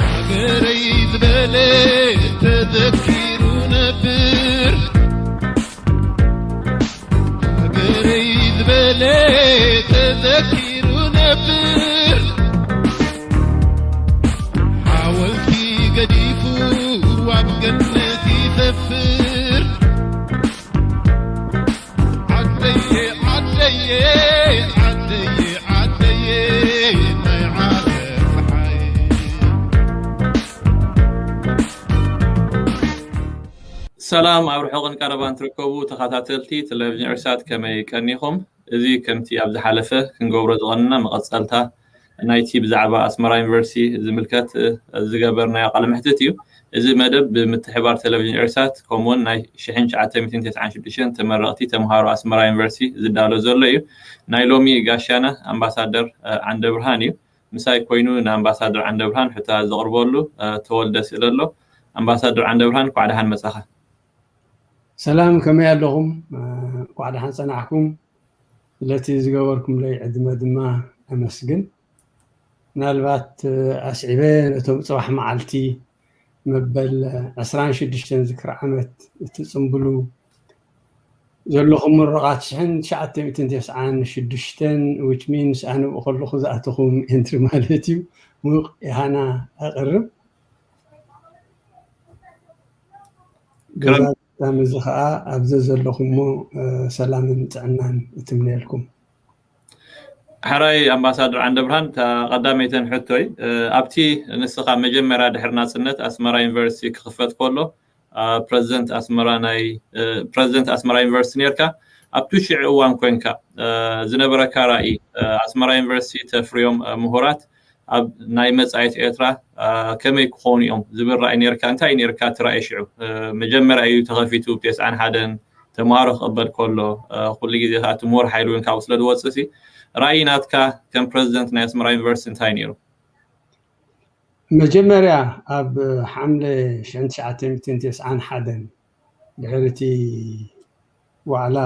ሃገረይ ዝበለ ተዘኪሩ ነብር፣ ሃገረይ ዝበለ ተዘኪሩ ነብር። ሓወልቲ ገዲፉ ኣብ ገነት ይሰፍር። ዓደየ ዓደየ ዓደየ ዓደየ ናይ ዓለም ፀሓይ። ሰላም ኣብ ርሑቕን ቀረባን ትርከቡ ተኸታተልቲ ቴሌቪዥን ኤርሳት፣ ከመይ ቀኒኹም? እዚ ከምቲ ኣብ ዝሓለፈ ክንገብሮ ዝቐንና መቐጸልታ ናይቲ ብዛዕባ ኣስመራ ዩኒቨርሲቲ ዝምልከት ዝገበርናዮ ቃለ መሕትት እዩ። እዚ መደብ ብምትሕባር ቴሌቪዥን ኤርሳት ከምኡውን ናይ ሽሕን ትሽዓተ ሚእትን ተስዓን ሽዱሽተን ተመረቕቲ ተምሃሮ ኣስመራ ዩኒቨርሲቲ ዝዳሎ ዘሎ እዩ። ናይ ሎሚ ጋሻና ኣምባሳደር ዓንደ ብርሃን እዩ። ምሳይ ኮይኑ ንኣምባሳደር ዓንደ ብርሃን ሕቶታት ዘቕርበሉ ተወልደ ስእለ ኣሎ። ኣምባሳደር ዓንደ ብርሃን፣ እንኳዕ ደሓን መጻኻ። ሰላም፣ ከመይ ኣለኹም? እንኳዕ ደሓን ጸናሕኩም። ስለቲ ዝገበርኩምለይ ዕድመ ድማ ኣመስግን። ምናልባት ኣስዒበ ነቶም ጽባሕ መዓልቲ መበል ዕስራን ሽዱሽተን ዝክሪ ዓመት እቲ ጽምብሉ ዘለኹም ምሩቓት ሽሕን ትሽዓተ ሚእትን ተስዓን ሽዱሽተን፣ which means ኣነ ብኡ ከለኹ ዝኣተኹም ኤንትሪ ማለት እዩ፣ ሙቕ የሃና ኣቕርብ። ገዛ ኣጋጣሚ እዚ ኸኣ ኣብ ዘዘለኹሞ ሰላምን ጥዕናን እትምነየልኩም። ሕራይ ኣምባሳደር ዓንደ ብርሃን፣ እታ ቀዳመይተን ሕቶይ ኣብቲ ንስኻ መጀመርያ ድሕሪ ናጽነት ኣስመራ ዩኒቨርሲቲ ክኽፈት ከሎ ፕረዚደንት ኣስመራ ናይ ፕረዚደንት ኣስመራ ዩኒቨርሲቲ ነርካ። ኣብቲ ሽዑ እዋን ኮንካ ዝነበረካ ራእይ ኣስመራ ዩኒቨርሲቲ ተፍርዮም ምሁራት ኣብ ናይ መጻኢት ኤርትራ ከመይ ክኾኑ እዮም ዝብል ራእይ ነርካ? እንታይ ነርካ እቲ ራእይ ሽዑ? መጀመርያ እዩ ተኸፊቱ ብተስዓን ሓደን ተምሃሮ ክቕበል ከሎ፣ ኩሉ ግዜ ከዓ እቲ ምሁር ሓይሊ እውን ካብኡ ስለ ዝወፅእ ሲ ራእይ ናትካ ከም ፕረዚደንት ናይ ኣስመራ ዩኒቨርሲቲ እንታይ ነይሩ? መጀመርያ ኣብ ሓምለ ሽሕን ትሽዓተ ሚእትን ተስዓን ሓደን ድሕሪ እቲ ዋዕላ፣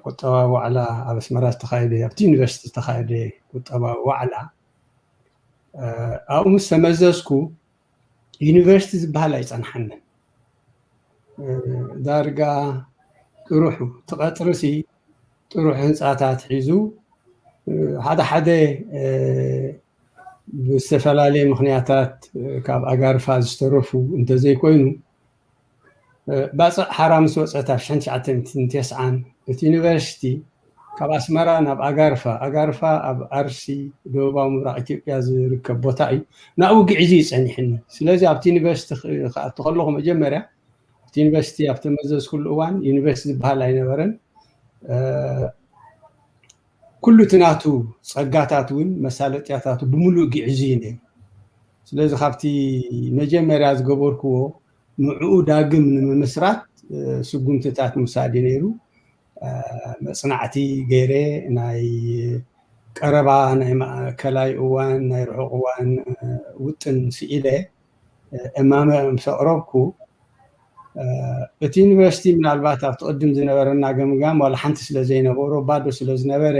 ቁጠባዊ ዋዕላ ኣብ ኣስመራ ዝተኻየደ፣ ኣብቲ ዩኒቨርሲቲ ዝተኻየደ ቁጠባዊ ዋዕላ፣ ኣብኡ ምስ ተመዘዝኩ ዩኒቨርሲቲ ዝበሃል ኣይጸንሓንን። ዳርጋ ጥሩሑ፣ እቲ ቀጽሪ ሲ ጥሩሕ ህንጻታት ሒዙ፣ ሓደ ሓደ ብዝተፈላለየ ምኽንያታት ካብ ኣጋርፋ ዝተረፉ እንተዘይኮይኑ፣ ባጽዕ ሓራ ምስ ወጸት ኣብ ሽሕን ትሽዓተ ሚእትን ተስዓን እቲ ዩኒቨርሲቲ ካብ ኣስመራ ናብ ኣጋርፋ፣ ኣጋርፋ ኣብ ኣርሲ ደቡባዊ ምብራቕ ኢትዮጵያ ዝርከብ ቦታ እዩ፣ ናብኡ ግዕዙ እዩ ጸኒሕኒ። ስለዚ ኣብቲ ዩኒቨርሲቲ ክኣቱ ከለኹ መጀመርያ ኣብቲ ዩኒቨርሲቲ ኣብ ተመዘዝኩሉ እዋን ዩኒቨርሲቲ ዝበሃል ኣይነበረን። ኩሉ እቲ ናቱ ጸጋታት እውን መሳለጥያታቱ ብምሉእ ግዕዙ እዩ ነይሩ። ስለዚ ካብቲ መጀመርያ ዝገበርክዎ ንዕኡ ዳግም ንምምስራት ስጉምትታት ምውሳድ እዩ ነይሩ። መጽናዕቲ ገይረ ናይ ቀረባ ናይ ማእከላይ እዋን ናይ ርሑቕ እዋን ውጥን ስኢለ እማመ ምስ ኣቕረብኩ እቲ ዩኒቨርሲቲ ምናልባት ኣብቲ ቅድም ዝነበረና ገምጋም ዋላ ሓንቲ ስለ ዘይነበሮ ባዶ ስለ ዝነበረ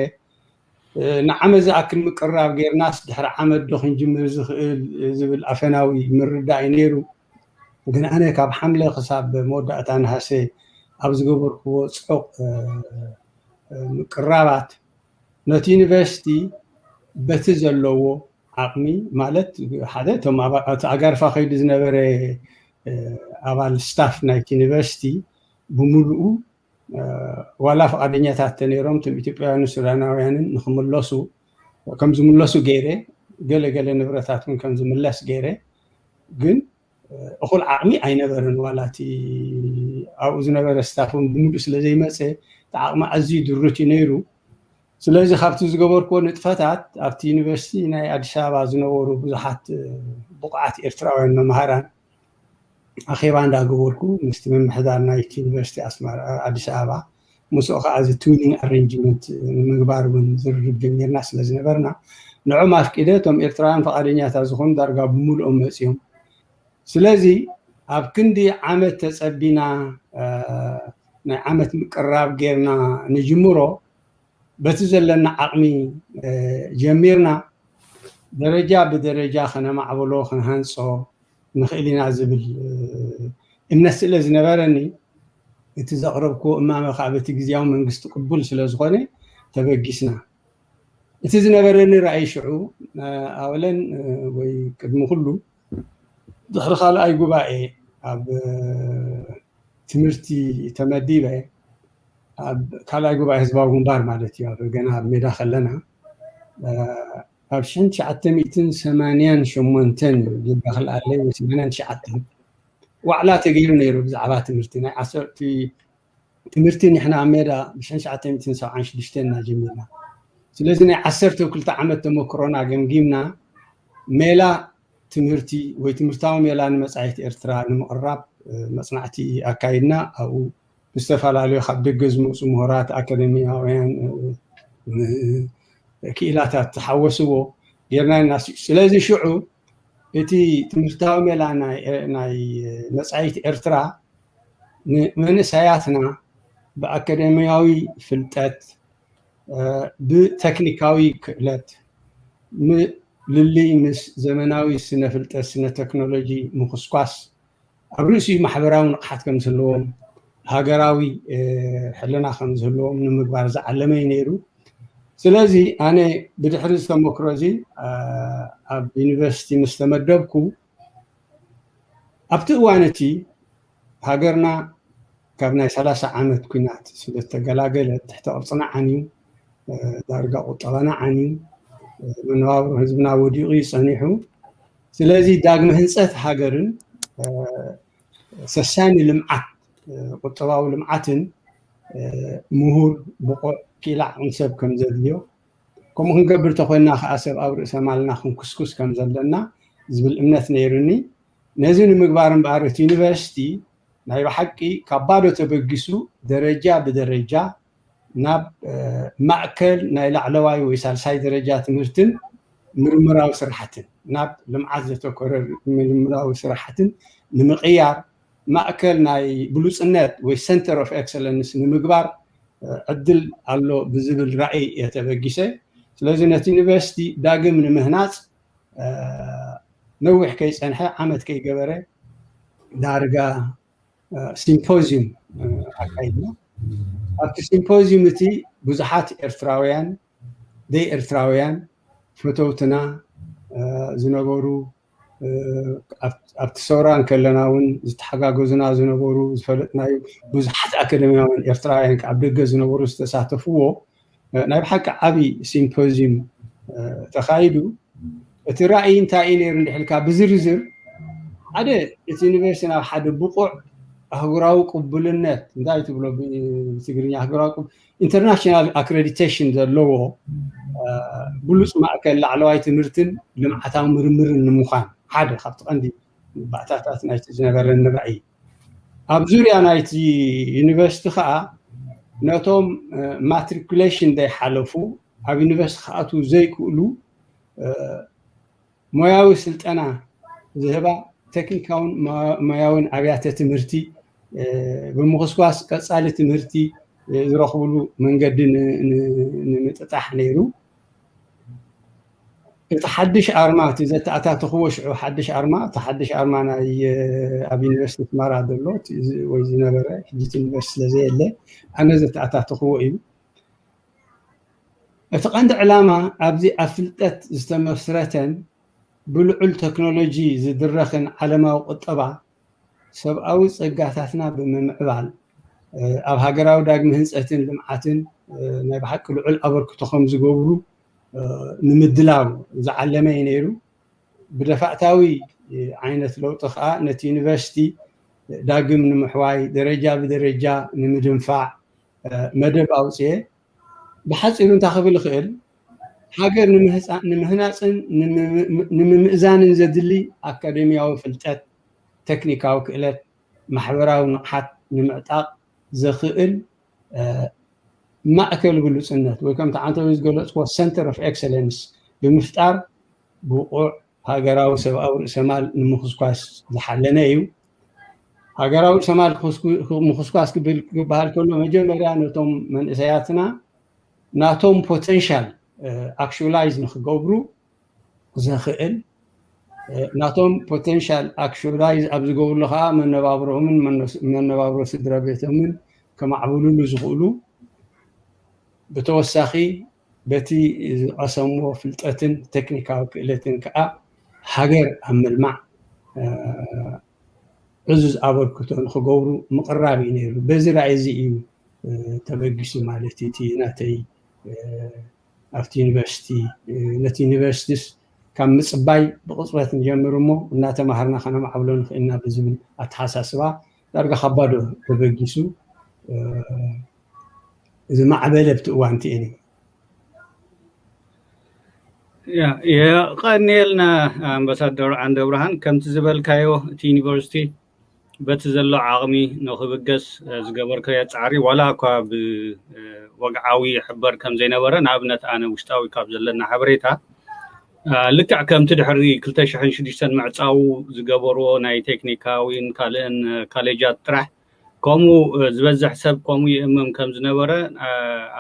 ንዓመት ዝኣክል ምቅርራብ ጌርናስ ድሕሪ ዓመት ዶ ክንጅምር ዝኽእል ዝብል ኣፈናዊ ምርዳእ እዩ ነይሩ። ግን ኣነ ካብ ሓምለ ክሳብ መወዳእታ ነሃሰ ኣብ ዝገበርክዎ ጽዑቕ ምቅራባት ነቲ ዩኒቨርሲቲ በቲ ዘለዎ ዓቕሚ ማለት ሓደ እቶም እቲ ኣጋርፋ ከይዱ ዝነበረ ኣባል ስታፍ ናይቲ ዩኒቨርሲቲ ብምሉኡ ዋላ ፈቓደኛታት ተነይሮም እቶም ኢትዮጵያውያንን ሱዳናውያንን ንክምለሱ ከም ዝምለሱ ገይረ ገለ ገለ ንብረታት እውን ከም ዝምለስ ገይረ ግን እኹል ዓቕሚ ኣይነበረን። ዋላ እቲ ኣብኡ ዝነበረ ስታፍ እውን ብምሉእ ስለ ዘይመፀ እቲ ዓቕሚ ኣዝዩ ድሩት እዩ ነይሩ። ስለዚ ካብቲ ዝገበርክዎ ንጥፈታት ኣብቲ ዩኒቨርሲቲ ናይ ኣዲስ ኣበባ ዝነበሩ ብዙሓት ብቑዓት ኤርትራውያን መምሃራን ኣኼባ እንዳገበርኩ ምስቲ ምምሕዳር ናይቲ ዩኒቨርሲቲ ኣስመራ ኣዲስ ኣበባ ምስኡ ከዓ እዚ ትዊኒንግ ኣሬንጅመንት ንምግባር እውን ዝርርብ ጀሚርና ስለ ዝነበርና ንዖም ኣፍቂደ እቶም ኤርትራውያን ፈቓደኛታት ዝኾኑ ዳርጋ ብምሉኦም መፅዮም። ስለዚ ኣብ ክንዲ ዓመት ተፀቢና ናይ ዓመት ምቅራብ ጌርና ንጅምሮ በቲ ዘለና ዓቕሚ ጀሚርና ደረጃ ብደረጃ ከነማዕብሎ ክንሃንፆ ንኽእል ኢና ዝብል እምነት ስለ ዝነበረኒ፣ እቲ ዘቕረብክዎ እማመ ከዓ በቲ ግዝያዊ መንግስቲ ቅቡል ስለ ዝኾነ ተበጊስና። እቲ ዝነበረኒ ራእይ ሽዑ ኣወለን ወይ ቅድሚ ኩሉ ድሕሪ ካልኣይ ጉባኤ ኣብ ትምህርቲ ተመዲበ፣ ኣብ ካልኣይ ጉባኤ ህዝባዊ ግንባር ማለት እዩ፣ ኣብ ገና ኣብ ሜዳ ከለና ኣብ ሽሕን ትሽዓተ ሚእትን ሰማንያን ሸሞንተን እዩ ጌጋ ክልኣለይ ወይ ሰማንያን ትሽዓተን ዋዕላ ተገይሩ ነይሩ ብዛዕባ ትምህርቲ ናይ ዓሰርተ ትምህርቲ ንሕና ኣብ ሜዳ ብሽሕን ትሽዓተ ሚእትን ሰብዓን ሽዱሽተን ኢና ጀሚርና። ስለዚ ናይ ዓሰርተ ክልተ ዓመት ተመክሮና ገምጊምና ሜላ ትምህርቲ ወይ ትምህርታዊ ሜላ ንመጻኢት ኤርትራ ንምቕራብ መጽናዕቲ ኣካይድና። ኣብኡ ብዝተፈላለዩ ካብ ደገ ዝመፁ ምሁራት ኣካደሚያውያን ክኢላታት ዝሓወስዎ ጌርና ኢና። ስለዚ ሽዑ እቲ ትምህርታዊ ሜላ ናይ መጻኢት ኤርትራ ንመንእሰያትና ብኣካደሚያዊ ፍልጠት ብተክኒካዊ ክእለት ምልልይ ምስ ዘመናዊ ስነ ፍልጠት ስነ ቴክኖሎጂ ምኹስኳስ ኣብ ርእሲኡ ማሕበራዊ ንቕሓት ከም ዝህልዎም ሃገራዊ ሕልና ከም ዝህልዎም ንምግባር ዝዓለመ እዩ ነይሩ። ስለዚ ኣነ ብድሕሪ ዝተመክሮ እዚ ኣብ ዩኒቨርሲቲ ምስ ተመደብኩ ኣብቲ እዋን እቲ ሃገርና ካብ ናይ ሰላሳ ዓመት ኲናት ስለ ዝተገላገለት ትሕተ ቅርጽና ዓንዩ፣ ዳርጋ ቁጠባና ዓንዩ፣ መነባብሮ ህዝብና ወዲቑ እዩ ጸኒሑ። ስለዚ ዳግመ ህንጸት ሃገርን ሰሳኒ ልምዓት ቁጠባዊ ልምዓትን ምሁር ብቑዕ ክኢላ ዓቕሚ ሰብ ከም ዘድልዮ ከምኡ ክንገብር ተኮይና ከዓ ሰብ ኣብ ርእሰ ማልና ክንኩስኩስ ከም ዘለና ዝብል እምነት ነይሩኒ። ነዚ ንምግባር እምበኣር እቲ ዩኒቨርሲቲ ናይ ብሓቂ ካብ ባዶ ተበጊሱ ደረጃ ብደረጃ ናብ ማእከል ናይ ላዕለዋይ ወይ ሳልሳይ ደረጃ ትምህርትን ምርምራዊ ስራሕትን ናብ ልምዓት ዘተኮረ ምርምራዊ ስራሕትን ንምቕያር ማእከል ናይ ብሉፅነት ወይ center of excellence ንምግባር ዕድል ኣሎ ብዝብል ራእይ እየ ተበጊሰ። ስለዚ ነቲ ዩኒቨርሲቲ ዳግም ንምህናፅ ነዊሕ ከይፀንሐ ዓመት ከይገበረ ዳርጋ ሲምፖዚዩም ኣካይድና። ኣብቲ ሲምፖዚዩም እቲ ብዙሓት ኤርትራውያን ደይ ኤርትራውያን ፈተውትና ዝነበሩ ኣብቲ ሰውራ እንከለና እውን ዝተሓጋገዙና ዝነበሩ ዝፈለጥናዩ ብዙሓት ኣካደሚያውያን ኤርትራውያን ኣብ ደገ ዝነበሩ ዝተሳተፍዎ ናይ ብሓቂ ዓብዪ ሲምፖዚዩም ተኻይዱ። እቲ ራእይ እንታይ እዩ ነይሩ እንድሕልካ ብዝርዝር ሓደ እቲ ዩኒቨርሲቲ ናብ ሓደ ብቑዕ ኣህጉራዊ ቅቡልነት እንታይ ትብሎ ብትግርኛ ኣህጉራዊ international accreditation ዘለዎ ብሉፅ ማእከል ላዕለዋይ ትምህርትን ልምዓታዊ ምርምርን ንምዃን ሓደ ካብቲ ቀንዲ ባእታታት ናይቲ ዝነበረኒ ራእይ። ኣብ ዙርያ ናይቲ ዩኒቨርሲቲ ከዓ ነቶም matriculation ዘይሓለፉ ኣብ ዩኒቨርሲቲ ክኣትዉ ዘይክእሉ ሞያዊ ስልጠና ዝህባ ቴክኒካውን ሞያውን ኣብያተ ትምህርቲ ብምኹስኳስ ቀፃሊ ትምህርቲ ዝረኽብሉ መንገዲ ንምጥጣሕ ነይሩ። እቲ ሓድሽ ኣርማ እቲ ዘተኣታተኽዎ ሽዑ ሓድሽ ኣርማ እቲ ሓድሽ ኣርማ ናይ ኣብ ዩኒቨርሲቲ ኣስመራ ዘሎ ወይ ዝነበረ ሕጂ ዩኒቨርሲቲ ስለዘየለ ኣነ ዘተኣታተኽዎ እዩ። እቲ ቀንዲ ዕላማ ኣብዚ ኣብ ፍልጠት ዝተመስረተን ብልዑል ቴክኖሎጂ ዝድረኽን ዓለማዊ ቁጠባ ሰብኣዊ ጸጋታትና ብምምዕባል ኣብ ሃገራዊ ዳግመ ህንጸትን ልምዓትን ናይ ብሓቂ ልዑል ኣበርክቶ ከም ዝገብሩ ንምድላው ዝዓለመ እዩ ነይሩ። ብደፋእታዊ ዓይነት ለውጢ ከዓ ነቲ ዩኒቨርሲቲ ዳግም ንምሕዋይ ደረጃ ብደረጃ ንምድንፋዕ መደብ ኣውፅኤ። ብሓፂሩ እንታይ ክብል ይኽእል፣ ሃገር ንምህፃ- ንምህናፅን ንምም- ንምምእዛንን ዘድሊ ኣካደሚያዊ ፍልጠት፣ ቴክኒካዊ ክእለት፣ ማሕበራዊ ንቕሓት ንምዕጣቕ ዘኽእል ማእከል ብሉፅነት ወይ ከምቲ ዓንተዊ ዝገለፅዎ center of excellence ብምፍጣር ብቑዕ ሃገራዊ ሰብኣዊ ርእሰማል ንምኹስኳስ ዝሓለነ እዩ። ሃገራዊ ርእሰማል ምኹስኳስ ክብል ክበሃል ከሎ መጀመርያ ነቶም መንእሰያትና ናቶም ፖተንሻል ኣክቹላይዝ ንክገብሩ ዘኽእል ናቶም ፖቴንሻል ኣክቹላይዝ ኣብ ዝገብርሉ ከዓ መነባብሮምን መነባብሮ ስድራ ቤቶምን ከማዕብሉሉ ዝኽእሉ ብተወሳኺ በቲ ዝቐሰምዎ ፍልጠትን ቴክኒካዊ ክእለትን ከዓ ሃገር ኣብ ምልማዕ ዕዙዝ ኣበርክቶ ንክገብሩ ምቕራብ እዩ ነይሩ። በዚ ራእይ እዚ እዩ ተበጊሱ ማለት እዩ እቲ ናተይ ኣብቲ ዩኒቨርሲቲ ነቲ ዩኒቨርሲቲስ ካብ ምፅባይ ብቕፅበት ንጀምር እሞ እናተማሃርና ከነማዕብሎ ንኽእልና ብዝብል ኣተሓሳስባ ዳርጋ ካብ ባዶ ተበጊሱ ዝማዕበለ ኣብቲ እዋን እቲ እዩ። የቐንየልና ኣምባሳደር ዓንደ ብርሃን። ከምቲ ዝበልካዮ እቲ ዩኒቨርሲቲ በቲ ዘሎ ዓቕሚ ንኽብገስ ዝገበርካዮ ፃዕሪ ዋላ እኳ ብወግዓዊ ይሕበር ከም ዘይነበረ ንኣብነት ኣነ ውሽጣዊ ካብ ዘለና ሓበሬታ ልክዕ ከምቲ ድሕሪ ክልተ ሽሕን ሽዱሽተን ምዕፃዉ ዝገበርዎ ናይ ቴክኒካዊን ካልእን ካሌጃት ጥራሕ ከምኡ ዝበዝሕ ሰብ ከምኡ ይእምም ከም ዝነበረ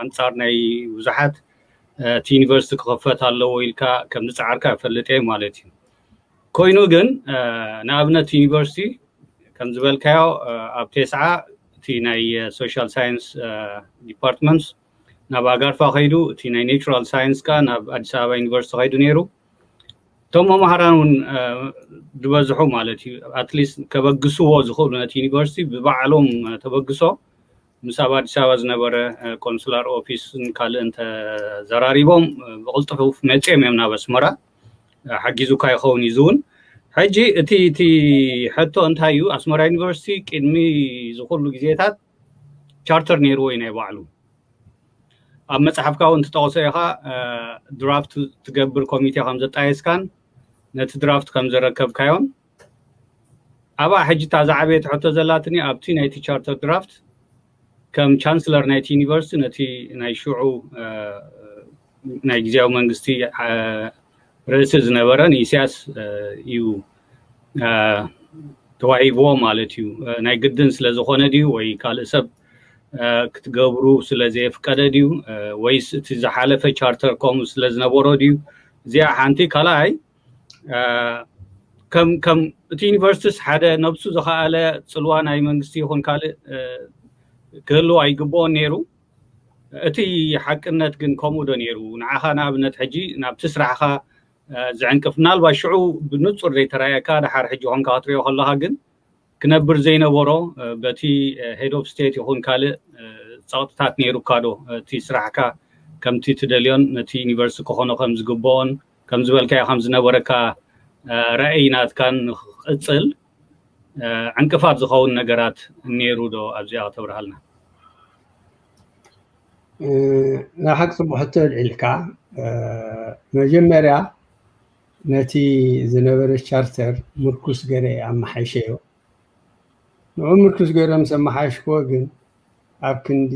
ኣንፃር ናይ ብዙሓት እቲ ዩኒቨርሲቲ ክኽፈት ኣለዎ ኢልካ ከም ዝፀዓርካ እፈልጥ እየ ማለት እዩ። ኮይኑ ግን ንኣብነት ዩኒቨርሲቲ ከም ዝበልካዮ ኣብ ቴስዓ እቲ ናይ ሶሻል ሳይንስ ዲፓርትመንት ናብ ኣጋርፋ ከይዱ፣ እቲ ናይ ኔቹራል ሳይንስ ከ ናብ ኣዲስ ኣበባ ዩኒቨርሲቲ ከይዱ ነይሩ። እቶም መማህራን እውን ዝበዝሑ ማለት እዩ ኣትሊስት ከበግስዎ ዝኽእሉ ነቲ ዩኒቨርሲቲ ብባዕሎም ተበግሶ ምስ ኣብ ኣዲስ ኣበባ ዝነበረ ኮንስላር ኦፊስን ካልእን ተዘራሪቦም ብቕልጡፍ መፂኦም እዮም ናብ ኣስመራ ሓጊዙካ ይኸውን እዩ ዝውን። ሕጂ እቲ እቲ ሕቶ እንታይ እዩ? ኣስመራ ዩኒቨርሲቲ ቅድሚ ዝኩሉ ግዜታት ቻርተር ነይርዎ እዩ ናይ ባዕሉ። ኣብ መፅሓፍካ እውን ትጠቕሶ ኢኻ ድራፍት ትገብር ኮሚቴ ከም ዘጣየስካን ነቲ ድራፍት ከም ዘረከብካዮን ኣብኣ ሕጂ እታ ዝዓበየት ሕቶ ዘላትኒ ኣብቲ ናይቲ ቻርተር ድራፍት ከም ቻንስለር ናይቲ ዩኒቨርሲቲ ነቲ ናይ ሽዑ ናይ ግዜያዊ መንግስቲ ርእሲ ዝነበረ ንኢሳያስ እዩ ተዋሂብዎ ማለት እዩ። ናይ ግድን ስለ ዝኾነ ድዩ ወይ ካልእ ሰብ ክትገብሩ ስለ ዘየፍቀደ ድዩ ወይስ እቲ ዝሓለፈ ቻርተር ከምኡ ስለ ዝነበሮ ድዩ? እዚኣ ሓንቲ። ካልኣይ ከም ከም እቲ ዩኒቨርሲቲስ ሓደ ነብሱ ዝኸኣለ ፅልዋ ናይ መንግስቲ ይኹን ካልእ ክህልዎ ኣይግብኦን ነይሩ። እቲ ሓቅነት ግን ከምኡ ዶ ነይሩ? ንዓኻ ንኣብነት ሕጂ ናብቲ ስራሕኻ ዝዕንቅፍ ምናልባት ሽዑ ብንፁር ዘይተራየካ ድሓር ሕጂ ኮንካ ክትሪኦ ከለኻ ግን ክነብር ዘይነበሮ በቲ ሄድ ኦፍ ስቴት ይኹን ካልእ ፀቕጥታት ነይሩካ ዶ እቲ ስራሕካ ከምቲ ትደልዮን ነቲ ዩኒቨርሲቲ ክኾኖ ከም ዝግብኦን ከም ዝበልካዮ ከም ዝነበረካ ራእይ ናትካን ንክቕፅል ዕንቅፋት ዝኸውን ነገራት ነይሩ ዶ ኣብዚኣ ከተብርሃልና? ናይ ሓቂ ፅቡቅ ሕቶ ኣልዒልካ። መጀመርያ ነቲ ዝነበረ ቻርተር ምርኩስ ገይረ ኣመሓይሸዮ። ንዑ ምርኩስ ገይረ ምስ ኣመሓየሽክዎ ግን ኣብ ክንዲ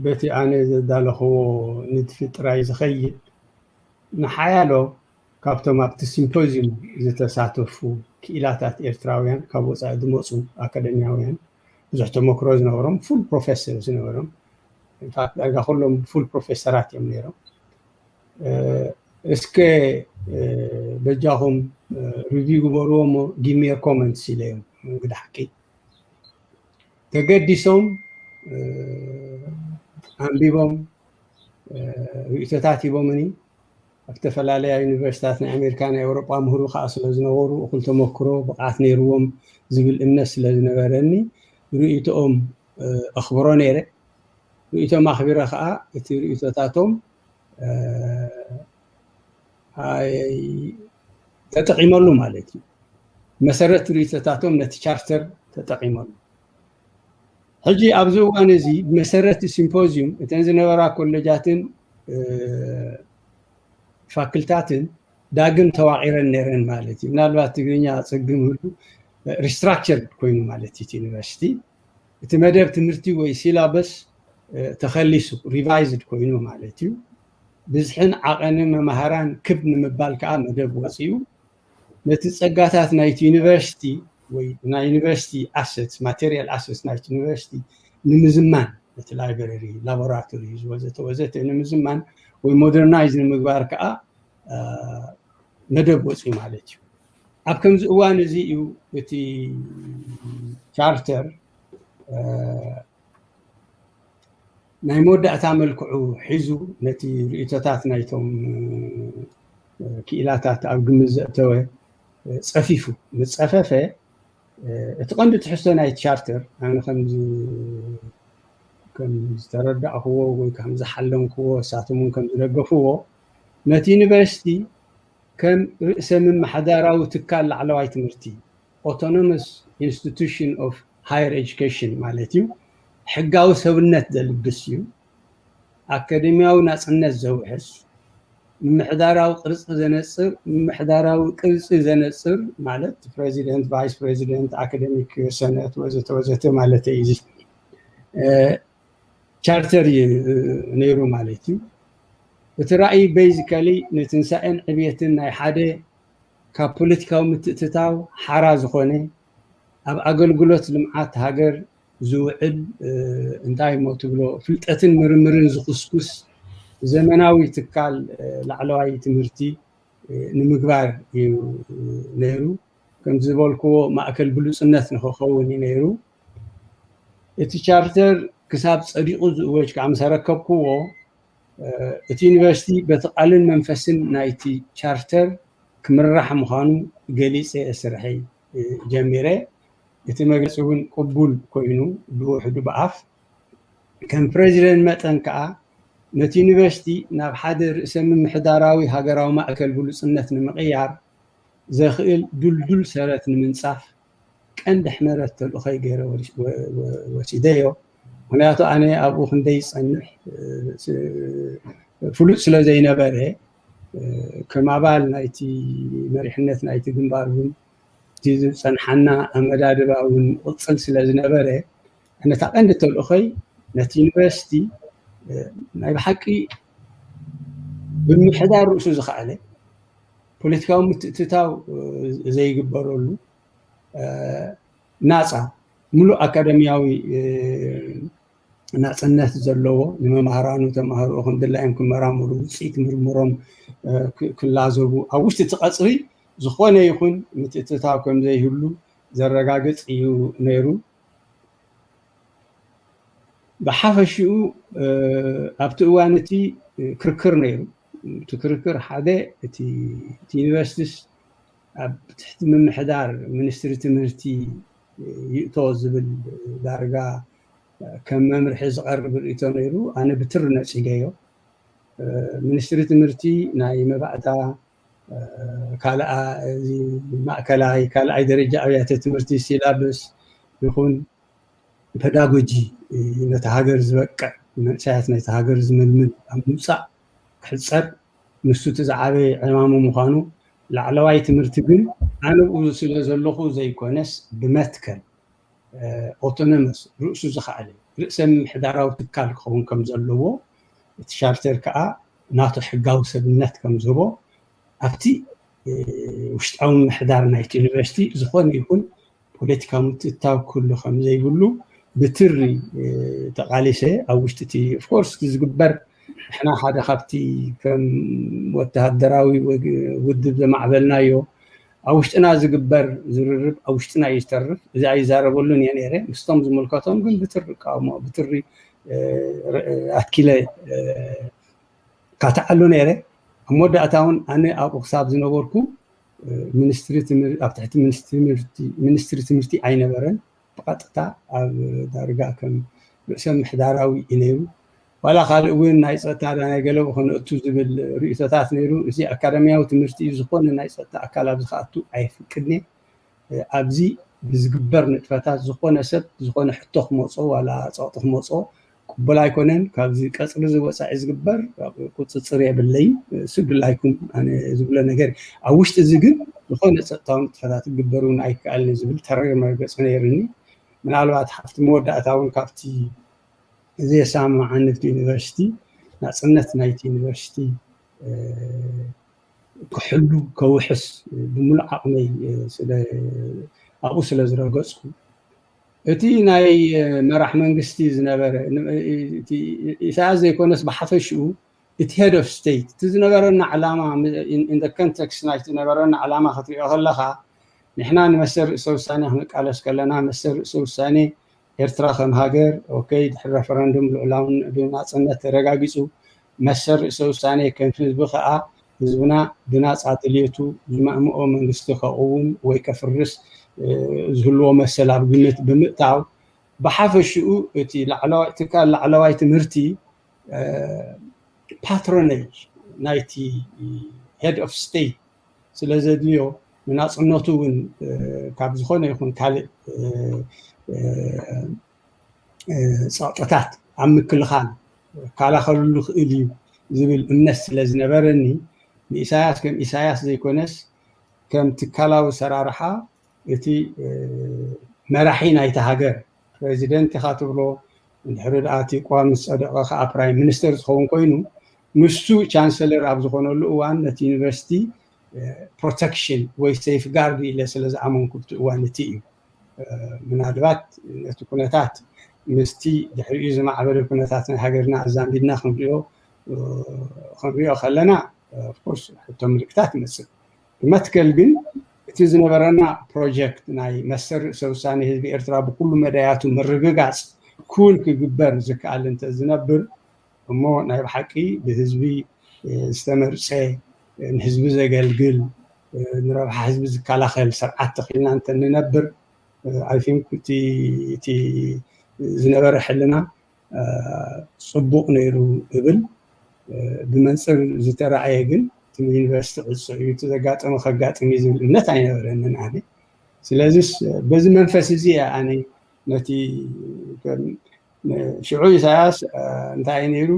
በቲ ኣነ ዘዳለኽዎ ንድፊ ጥራይ ዝኸይድ ንሓያሎ ካብቶም ኣብቲ ሲምፖዚዩም ዝተሳተፉ ክኢላታት ኤርትራውያን ካብ ወፃኢ ዝመፁ ኣካደሚያውያን ብዙሕ ተመክሮ ዝነበሮም ፉል ፕሮፌሰር ዝነበሮም ኢንፋክት ዳርጋ ኩሎም ፉል ፕሮፌሰራት እዮም ነይሮም። እስከ በጃኹም ሪቪው ግበርዎ እሞ ጊቭ ሚ ዮር ኮመንትስ ኢለዮም። እንግዲ ሓቂ ተገዲሶም ኣንቢቦም ርእይቶታት ሂቦምኒ። ኣብ ዝተፈላለያ ዩኒቨርሲታት ናይ ኣሜሪካ ናይ ኣውሮጳ ምሁሩ ከዓ ስለ ዝነበሩ እኹል ተመክሮ ብቕዓት ነይርዎም ዝብል እምነት ስለ ዝነበረኒ ርእይቶኦም ኣኽብሮ ነይረ። ርእይቶም ኣኽቢረ ከዓ እቲ ርእይቶታቶም ተጠቒመሉ ማለት እዩ። መሰረት ርእይቶታቶም ነቲ ቻርተር ተጠቒመሉ። ሕጂ ኣብዚ እዋን እዚ ብመሰረት ሲምፖዚዩም እተን ዝነበራ ኮሌጃትን ፋክልታትን ዳግም ተዋቒረን ነይረን ማለት እዩ። ምናልባት ትግርኛ ፀግም ህሉ ሪስትራክቸርድ ኮይኑ ማለት እዩ እቲ ዩኒቨርሲቲ። እቲ መደብ ትምህርቲ ወይ ሲላበስ ተኸሊሱ ሪቫይዝድ ኮይኑ ማለት እዩ። ብዝሕን ዓቐንን መማህራን ክብ ንምባል ከዓ መደብ ወፂኡ። ነቲ ፀጋታት ናይቲ ዩኒቨርሲቲ ወይ ናይ ዩኒቨርሲቲ ኣሰትስ ማቴሪያል ኣሰትስ ናይቲ ዩኒቨርሲቲ ንምዝማን እቲ library፣ laboratories ወዘተ ወዘተ ንምዝማን ወይ modernize ንምግባር ከዓ መደብ ወፅዩ ማለት እዩ። ኣብ ከምዚ እዋን እዚ እዩ እቲ charter ናይ መወዳእታ መልክዑ ሒዙ ነቲ ርእይቶታት ናይቶም ክኢላታት ኣብ ግምት ዘእተወ ፀፊፉ። ምስ ፀፈፈ እቲ ቀንዲ ትሕዝቶ ናይቲ charter ኣነ ከም ዝተረዳእክዎ ወይ ከም ዝሓለንክዎ እሳቶም እውን ከም ዝደገፍዎ ነቲ ዩኒቨርሲቲ ከም ርእሰ ምምሕዳራዊ ትካል ላዕለዋይ ትምህርቲ autonomous institution of higher education ማለት እዩ። ሕጋዊ ሰብነት ዘልግስ እዩ። ኣካደሚያዊ ናፅነት ዘውሕስ፣ ምምሕዳራዊ ቅርፂ ዘነፅር፣ ምምሕዳራዊ ቅርፂ ዘነፅር ማለት ፕሬዚደንት፣ vice president፣ academic senate ወዘተ ወዘተ ማለት እዩ። charter እዩ ነይሩ ማለት እዩ። እቲ ራእይ basically ንትንሳኤን ዕብየትን ናይ ሓደ ካብ ፖለቲካዊ ምትእትታው ሓራ ዝኾነ ኣብ ኣገልግሎት ልምዓት ሃገር ዝውዕል እንታይ እሞ ትብሎ ፍልጠትን ምርምርን ዝኹስኩስ ዘመናዊ ትካል ላዕለዋይ ትምህርቲ ንምግባር እዩ ነይሩ። ከም ዝበልክዎ ማእከል ብሉፅነት ንክኸውን እዩ ነይሩ። እቲ charter ክሳብ ፀዲቑ ዝእወጅ ከዓ ምስ ኣረከብክዎ እቲ ዩኒቨርሲቲ በቲ ቃልን መንፈስን ናይቲ charter ክምራሕ ምዃኑ ገሊፀ እየ ስርሐይ ጀሚረ። እቲ መግለፂ እውን ቅቡል ኮይኑ ብውሕዱ ብኣፍ ከም ፕሬዚደንት መጠን ከዓ ነቲ ዩኒቨርሲቲ ናብ ሓደ ርእሰ ምምሕዳራዊ ሃገራዊ ማእከል ብሉፅነት ንምቕያር ዘኽእል ድልዱል ሰረት ንምንፃፍ ቀንዲ ሕመረት ተልእኾይ ገይረ ወሲደዮ። ምክንያቱ ኣነ ኣብኡ ክንደይ ዝፀንሕ ፍሉጥ ስለ ዘይነበረ ከም ኣባል ናይቲ መሪሕነት ናይቲ ግንባር እውን እቲ ዝፀንሓና ኣመዳድባ እውን ቅፅል ስለ ዝነበረ ነታ ቀንዲ ተልእኾይ ነቲ ዩኒቨርሲቲ ናይ ብሓቂ ብምሕዳር ርእሱ ዝኸኣለ ፖለቲካዊ ምትእትታው ዘይግበረሉ ናፃ ምሉእ ኣካደሚያዊ ናፅነት ዘለዎ ንመማህራኑ ተማሃርኡ ከም ድላዮም ክመራምሩ ውፅኢት ምርምሮም ክላዘቡ ኣብ ውሽጢ እቲ ቀፅሪ ዝኾነ ይኹን ምትእትታው ከም ዘይህሉ ዘረጋግፅ እዩ ነይሩ። ብሓፈሽኡ ኣብቲ እዋን እቲ ክርክር ነይሩ። እቲ ክርክር ሓደ እቲ ዩኒቨርሲቲስ ኣብ ትሕቲ ምምሕዳር ሚኒስትሪ ትምህርቲ ይእቶ ዝብል ዳርጋ ከም መምርሒ ዝቐርብ ርእቶ ነይሩ። ኣነ ብትሪ ነፂገዮ። ሚኒስትሪ ትምህርቲ ናይ መባእታ ካልኣ ማእከላይ ካልኣይ ደረጃ ኣብያተ ትምህርቲ ሲላብስ ይኹን ፐዳጎጂ ነቲ ሃገር ዝበቅዕ መንእሰያት ናይቲ ሃገር ዝምልምል ኣብ ምውፃእ ክሕፀር ንሱ እቲ ዝዓበየ ዕማሙ ምዃኑ ላዕለዋይ ትምህርቲ ግን ኣነ ብኡ ስለ ዘለኹ ዘይኮነስ ብመትከል autonomous ርእሱ ዝኸኣለ ርእሰ ምምሕዳራዊ ትካል ክኸውን ከም ዘለዎ እቲ charter ከዓ ናቱ ሕጋዊ ሰብነት ከም ዝህቦ ኣብቲ ውሽጣዊ ምምሕዳር ናይቲ ዩኒቨርሲቲ ዝኾነ ይኹን ፖለቲካዊ ምትእትታው ክህሉ ከም ዘይብሉ ብትሪ ተቓሊሰ ኣብ ውሽጢ እቲ of course እቲ ዝግበር ንሕና ሓደ ካብቲ ከም ወተሃደራዊ ውድብ ዘማዕበልናዮ ኣብ ውሽጥና ዝግበር ዝርርብ ኣብ ውሽጥና እዩ ዝተርፍ። እዚ ኣይዛረበሉን እየ ነይረ። ምስቶም ዝምልከቶም ግን ብትሪ እቃወሞ ብትሪ ኣትኪለ ካትዓሉ ነይረ። ኣብ መወዳእታ እውን ኣነ ኣብኡ ክሳብ ዝነበርኩ ኣብ ትሕቲ ሚኒስትሪ ትምህርቲ ኣይነበረን። ብቐጥታ ኣብ ዳርጋ ከም ርእሰ ምምሕዳራዊ እዩ ነይሩ። ዋላ ካልእ እውን ናይ ፀጥታ ዳ ናይ ገለቡ ከነእቱ ዝብል ርእቶታት ነይሩ። እዚ ኣካዳሚያዊ ትምህርቲ እዩ፣ ዝኾነ ናይ ፀጥታ ኣካል ኣብዚ ክኣቱ ኣይፍቅድን እየ። ኣብዚ ብዝግበር ንጥፈታት ዝኾነ ሰብ ዝኾነ ሕቶ ክመፆ ዋላ ፀቕጢ ክመፆ ቅቡል ኣይኮነን። ካብዚ ቀፅሪ ዝወፃኢ ዝግበር ቁፅፅር የብለይን። ስግድላይኩም ኣነ ዝብሎ ነገር ኣብ ውሽጢ እዚ ግን ዝኾነ ፀጥታዊ ንጥፈታት ክግበር እውን ኣይከኣልን ዝብል ተረር መርገፂ ነይርኒ። ምናልባት ኣብቲ መወዳእታ እውን ካብቲ ዘየሰማማዓኒ እቲ ዩኒቨርሲቲ ናፅነት ናይቲ ዩኒቨርሲቲ ክሕሉ ከውሕስ ብምሉእ ዓቕመይ ኣብኡ ስለ ዝረገፅኩ እቲ ናይ መራሕ መንግስቲ ዝነበረ ኢሳያስ ዘይኮነስ ብሓፈሽኡ እቲ head of state እቲ ዝነበረና ዕላማ in the context ናይቲ ዝነበረና ዕላማ ክትሪኦ ከለካ ንሕና ንመሰል ርእሰ ውሳኔ ክንቃለስ ከለና መሰል ርእሰ ውሳኔ ኤርትራ ከም ሃገር okay ድሕሪ referendum ልዑላውን ብናጽነት ተረጋጊጹ መሰል ርእሰ ውሳኔ ከም ህዝቢ ከዓ ህዝብና ብናጻ ድልየቱ ዝማእምኦ መንግስቲ ከቕውም ወይ ከፍርስ ዝህልዎ መሰል ኣብ ግምት ብምእታው ብሓፈሽኡ እቲ ትካል ላዕለዋይ ትምህርቲ patronage ናይቲ head of state ስለ ዘድልዮ ንናፅነቱ እውን ካብ ዝኾነ ይኹን ካልእ ፀቕጥታት ኣብ ምክልኻል ክከላኸለሉ ይኽእል እዩ ዝብል እምነት ስለ ዝነበረኒ ንኢሳያስ ከም ኢሳያስ ዘይኮነስ ከም ትካላዊ ኣሰራርሓ እቲ መራሒ ናይቲ ሃገር ፕሬዚደንት ኢኻ ትብሎ እንድሕሪ ደኣ እቲ ቅዋም ዝፀደቐ ከዓ prime minister ዝኸውን ኮይኑ ንሱ chancellor ኣብ ዝኾነሉ እዋን ነቲ ዩኒቨርሲቲ protection ወይ safeguard ኢለ ስለ ዝኣመንኩ ኣብቲ እዋን እቲ እዩ ምናልባት ነቲ ኩነታት ምስቲ ድሕሪኡ ዝማዕበለ ኩነታት ናይ ሃገርና ኣዛሚድና ክንሪኦ ክንሪኦ ከለና of course ሕቶ ምልክታት ይመፅእ ብመትከል ግን እቲ ዝነበረና project ናይ መሰል ርእሰ ውሳኔ ህዝቢ ኤርትራ ብኩሉ መዳያቱ ምርግጋፅ ክውን ክግበር ዝከኣል እንተ ዝነብር እሞ ናይ ብሓቂ ብህዝቢ ዝተመርፀ ንህዝቢ ዘገልግል ንረብሓ ህዝቢ ዝከላኸል ስርዓት ተኺልና እንተ ንነብር I think እቲ ዝነበረ ሕልና ፅቡቕ ነይሩ እብል ብመንፅር ዝተረኣየ ግን እቲ ዩኒቨርሲቲ ዕፁ እዩ እቲ ዘጋጠመ ከጋጥም እዩ ዝብል እምነት ኣይነበረንን ኣነ ስለዚስ በዚ መንፈስ እዚ እየ ኣነ ነቲ ሽዑ ኢሳያስ እንታይ እዩ ነይሩ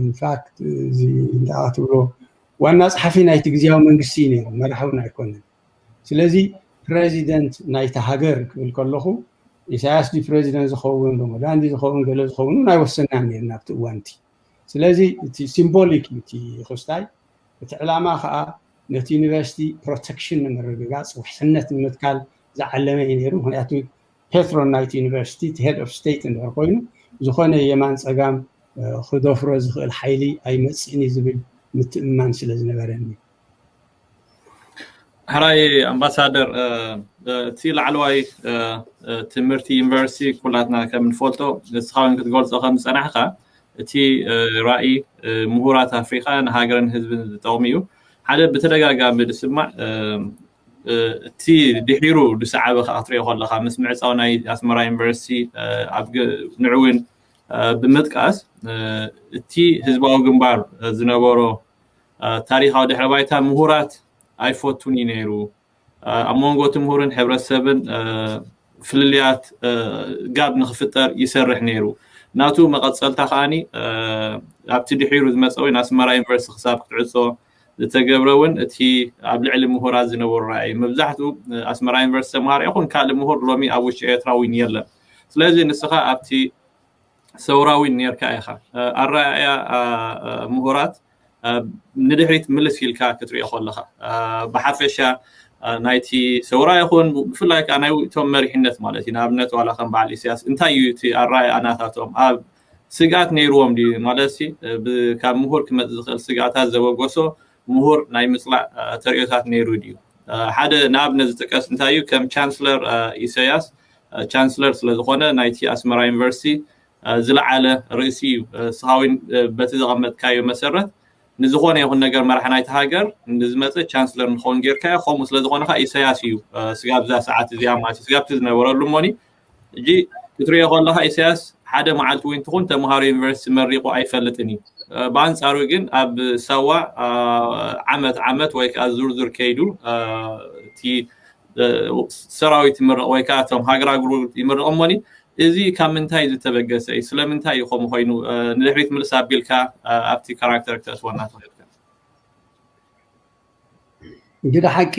infact እዚ እንታይ ትብሎ ዋና ፀሓፊ ናይቲ ግዜያዊ መንግስቲ እዩ ነይሩ መራሒ እውን ኣይኮነን ስለዚ ፕሬዚደንት ናይቲ ሃገር ክብል ከለኹ ኢሳያስ ዲ ፕሬዚደንት ዝኸውን ሮሞዳን ዲ ዝኸውን ገለ ዝኸውን እውን ኣይወሰናን ነርና ኣብቲ እዋንቲ ስለዚ እቲ symbolic እዩ እቲ ክስታይ እቲ ዕላማ ከዓ ነቲ ዩኒቨርሲቲ protection ንምርግጋፅ ውሕስነት ንምትካል ዝዓለመ እዩ ነይሩ ምክንያቱ patron ናይቲ ዩኒቨርሲቲ እቲ head of state እንድሕር ኮይኑ ዝኾነ የማን ፀጋም ክደፍሮ ዝኽእል ሓይሊ ኣይመፅእን እዩ ዝብል ምትእምማን ስለ ዝነበረኒ ሕራይ ኣምባሳደር እቲ ላዕለዋይ ትምህርቲ ዩኒቨርሲቲ ኩላትና ከም ንፈልጦ ንስኻ እውን ክትገልፆ ከም ዝፀናሕካ እቲ ራእይ ምሁራት ኣፍሪካ ንሃገርን ህዝብን ዝጠቕሙ እዩ ሓደ ብተደጋጋሚ ዝስማዕ እቲ ድሒሩ ዝሰዓበ ከዓ ክትሪኦ ከለካ ምስ ምዕፃው ናይ ኣስመራ ዩኒቨርሲቲ ንዕውን ብምጥቃስ እቲ ህዝባዊ ግንባር ዝነበሮ ታሪካዊ ድሕረ ባይታ ምሁራት ኣይፈቱን እዩ ነይሩ ኣብ መንጎ እቲ ምሁርን ሕብረተሰብን ፍልልያት ጋብ ንክፍጠር ይሰርሕ ነይሩ ናቱ መቐፀልታ ከዓኒ ኣብቲ ድሒሩ ዝመፀ ወይ ኣስመራ ዩኒቨርሲቲ ክሳብ ክትዕፆ ዝተገብረ እውን እቲ ኣብ ልዕሊ ምሁራት ዝነበሩ ራእይ መብዛሕትኡ ኣስመራ ዩኒቨርሲቲ ተምሃሮ ይኹን ካልእ ምሁር ሎሚ ኣብ ውሽጢ ኤርትራ እውን የለን ስለዚ ንስኻ ኣብቲ ሰውራዊ ኔርካ ኢኻ ኣረኣእያ ምሁራት ንድሕሪት ምልስ ኢልካ ክትሪኦ ከለኻ ብሓፈሻ ናይቲ ሰውራ ይኹን ብፍላይ ከዓ ናይ ውእቶም መሪሕነት ማለት እዩ ንኣብነት ዋላ ከም በዓል ኢሳያስ እንታይ እዩ እቲ ኣረኣእያ ናታቶም ኣብ ስግኣት ነይርዎም ድዩ ማለት ካብ ምሁር ክመፅእ ዝኽእል ስግኣታት ዘበገሶ ምሁር ናይ ምፅላእ ተርእዮታት ነይሩ ድዩ ሓደ ንኣብነት ዝጥቀስ እንታይ እዩ ከም ቻንስለር ኢሳያስ ቻንስለር ስለዝኾነ ናይቲ ኣስመራ ዩኒቨርሲቲ ዝለዓለ ርእሲ እዩ ስኻዊን በቲ ዘቐመጥካዮ መሰረት ንዝኾነ ይኹን ነገር መራሕ ናይቲ ሃገር ንዝመፀ ቻንስለር ንኸውን ጌርካዮ ከምኡ ስለዝኾነ ከዓ ኢሳያስ እዩ ስጋብ እዛ ሰዓት እዚኣ ማለት ስጋብቲ ዝነበረሉ እሞኒ እጂ ክትሪኦ ከለካ ኢሳያስ ሓደ መዓልቲ እውን ትኹን ተምሃሮ ዩኒቨርሲቲ መሪቑ ኣይፈልጥን እዩ ብኣንፃሩ ግን ኣብ ሳዋ ዓመት ዓመት ወይ ከዓ ዙርዙር ከይዱ እቲ ሰራዊት ይምረቕ ወይ ከዓ እቶም ሃገራግሩ ይምረቕ እሞኒ እዚ ካብ ምንታይ ዝተበገሰ እዩ ስለምንታይ እዩ ከምኡ ኮይኑ ንድሕሪት ምልስ ኣቢልካ ኣብቲ ካራክተር ክተእትወና ትኽእል እንግዲ ሓቂ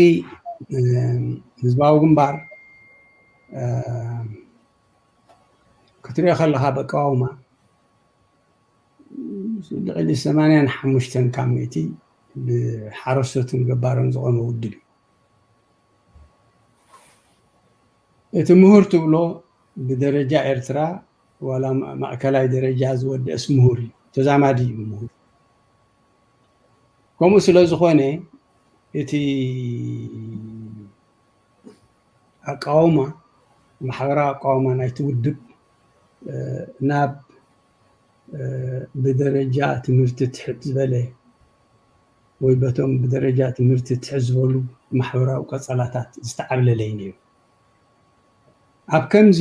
ህዝባዊ ግንባር ክትሪኦ ከለካ በቃውማ ልዕሊ ሰማንያን ሓሙሽተን ካብ ሚእቲ ብሓረስቶትን ገባሮን ዝቆመ ውድብ እዩ እቲ ምሁር ትብሎ ብደረጃ ኤርትራ ዋላ ማ- ማእከላይ ደረጃ ዝወደእስ ምሁር እዩ፣ ተዛማዲ እዩ ምሁር። ከምኡ ስለ ዝኾነ እቲ ኣቃውማ፣ ማሕበራዊ ኣቃውማ ናይቲ ውድብ ናብ ብደረጃ ትምህርቲ ትሕት ዝበለ ወይ በቶም ብደረጃ ትምህርቲ ትሕት ዝበሉ ማሕበራዊ ቀጸላታት ዝተዓብለለ እዩ ነይሩ። ኣብ ከምዚ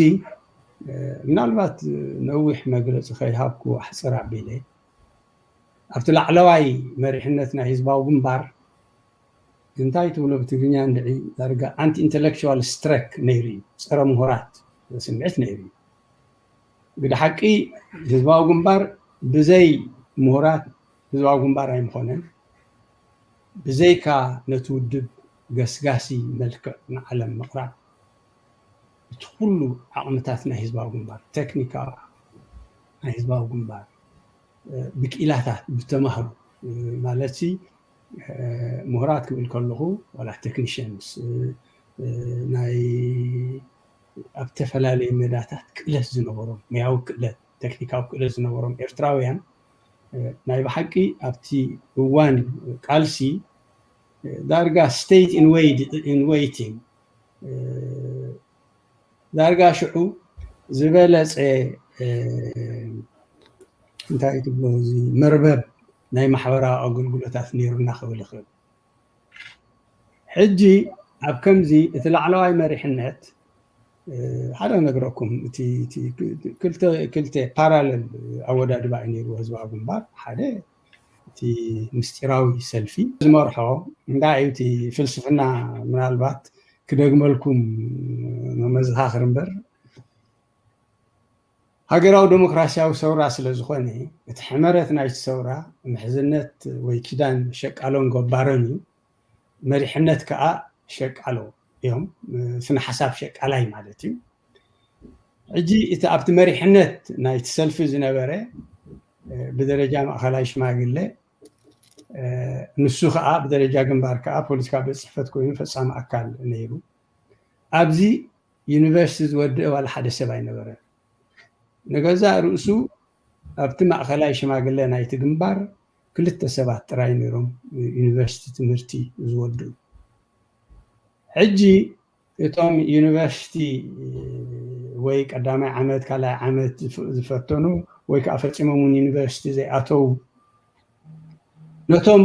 ምናልባት ነዊሕ መግለጺ ከይሃብኩ ኣሕጽር ኣቢለ ኣብቲ ላዕለዋይ መሪሕነት ናይ ህዝባዊ ግንባር እንታይ ትብሎ ብትግርኛ እንድዒ ዳርጋ ኣንቲ ኢንተሌክቹዋል ስትረክ ነይሩ እዩ። ጸረ ምሁራት ስምዒት ነይሩ እዩ። ግደ ሓቂ ህዝባዊ ግንባር ብዘይ ምሁራት ህዝባዊ ግንባር ኣይምኾነን። ብዘይካ ነቲ ውድብ ገስጋሲ መልክዕ ንዓለም ምቕራብ እቲ ኩሉ ዓቕምታት ናይ ህዝባዊ ግንባር ቴክኒካዊ ናይ ህዝባዊ ግንባር ብክኢላታት ብተማህሩ ማለት ምሁራት ክብል ከለኹ ዋላ ቴክኒሽንስ ናይ ኣብ ዝተፈላለዩ መዳታት ክእለት ዝነበሮም ሙያዊ ክእለት ቴክኒካዊ ክእለት ዝነበሮም ኤርትራውያን ናይ ብሓቂ ኣብቲ እዋን ቃልሲ ዳርጋ state in waiting ዳርጋ ሽዑ ዝበለፀ እንታይ ትብሎ እዚ መርበብ ናይ ማሕበራዊ ኣገልግሎታት ነይሩና ክብል ይኽእል። ሕጂ ኣብ ከምዚ እቲ ላዕለዋይ መሪሕነት ሓደ ነግረኩም እቲ ክልተ ፓራለል ኣወዳድባ እዩ ነይሩ ህዝባዊ ግንባር ሓደ እቲ ምስጢራዊ ሰልፊ ዝመርሖ እንዳ እዩ እቲ ፍልስፍና ምናልባት ክደግመልኩም መመዝኻኽር እምበር ሃገራዊ ዴሞክራሲያዊ ሰውራ ስለ ዝኾነ እቲ ሕመረት ናይቲ ሰውራ ምሕዝነት ወይ ኪዳን ሸቃሎን ገባሮን እዩ። መሪሕነት ከዓ ሸቃሎ እዮም። ስነ ሓሳብ ሸቃላይ ማለት እዩ። ሕጂ እቲ ኣብቲ መሪሕነት ናይቲ ሰልፊ ዝነበረ ብደረጃ ማእኸላይ ሽማግለ ንሱ ከዓ ብደረጃ ግንባር ከዓ ፖለቲካ ቤት ፅሕፈት ኮይኑ ፈፃሚ ኣካል ነይሩ። ኣብዚ ዩኒቨርሲቲ ዝወደአ ዋላ ሓደ ሰብ ኣይነበረን። ንገዛእ ርእሱ ኣብቲ ማእኸላይ ሽማግለ ናይቲ ግንባር ክልተ ሰባት ጥራይ ነይሮም ዩኒቨርሲቲ ትምህርቲ ዝወድኡ። ሕጂ እቶም ዩኒቨርሲቲ ወይ ቀዳማይ ዓመት ካልኣይ ዓመት ዝፈተኑ ወይ ከዓ ፈፂሞም እውን ዩኒቨርሲቲ ዘይኣተው ነቶም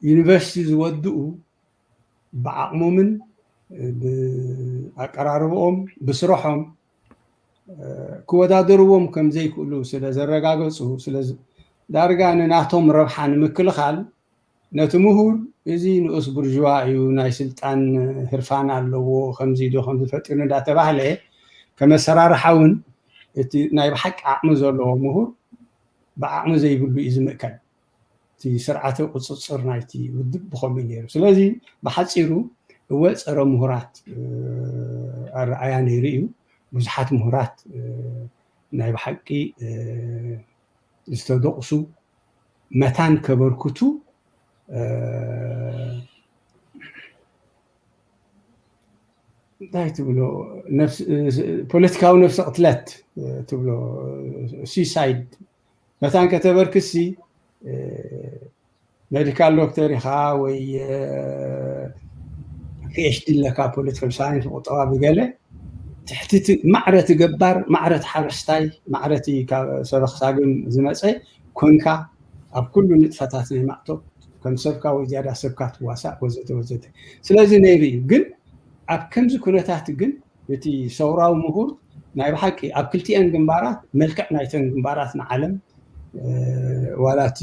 ዩኒቨርሲቲ ዝወድኡ ብዓቕሞምን ብኣቀራርብኦም ብስርሖም ክወዳደርዎም ከም ዘይክእሉ ስለ ዘረጋገፁ ዳርጋ ንናቶም ረብሓ ንምክልኻል ነቲ ምሁር እዚ ንኡስ ቡርዥዋ እዩ ናይ ስልጣን ህርፋን ኣለዎ ከምዚ ዶ ከምዚ ፈጢሩ እንዳተባህለ ከመሰራርሓ እውን እቲ ናይ ብሓቂ ዓቕሚ ዘለዎ ምሁር ብዓቕሚ ዘይብሉ እዩ ዝምእከል። እቲ ስርዓተ ቁፅፅር ናይቲ ውድብ ብኸምኡ ነይሩ። ስለዚ ብሓፂሩ እወ ፀረ ምሁራት ኣረኣያ ነይሩ እዩ። ብዙሓት ምሁራት ናይ ብሓቂ ዝተደቑሱ መታን ከበርክቱ እንታይ ትብሎ ፖለቲካዊ ነፍሲ ቅትለት ትብሎ ሲሳይድ መታን ከተበርክሲ ሜዲካል ዶክተር ኢኻ ወይ ፒኤችዲ ኣለካ ፖለቲካል ሳይንስ ቁጠባ ብገለ ትሕቲ ማዕረ ትገባር ማዕረ ሓረስታይ ማዕረ ሰበኽ ሳግም ዝመፀ ኮንካ ኣብ ኩሉ ንጥፈታት ናይ ማዕቶብ ከም ሰብካ ወይ ዝያዳ ሰብካ ትዋሳእ ወዘተ ወዘተ ስለዚ ነይሩ እዩ ግን ኣብ ከምዚ ኩነታት ግን እቲ ሰውራዊ ምሁር ናይ ብሓቂ ኣብ ክልቲኤን ግንባራት መልክዕ ናይተን ግንባራት ንዓለም ዋላ እቲ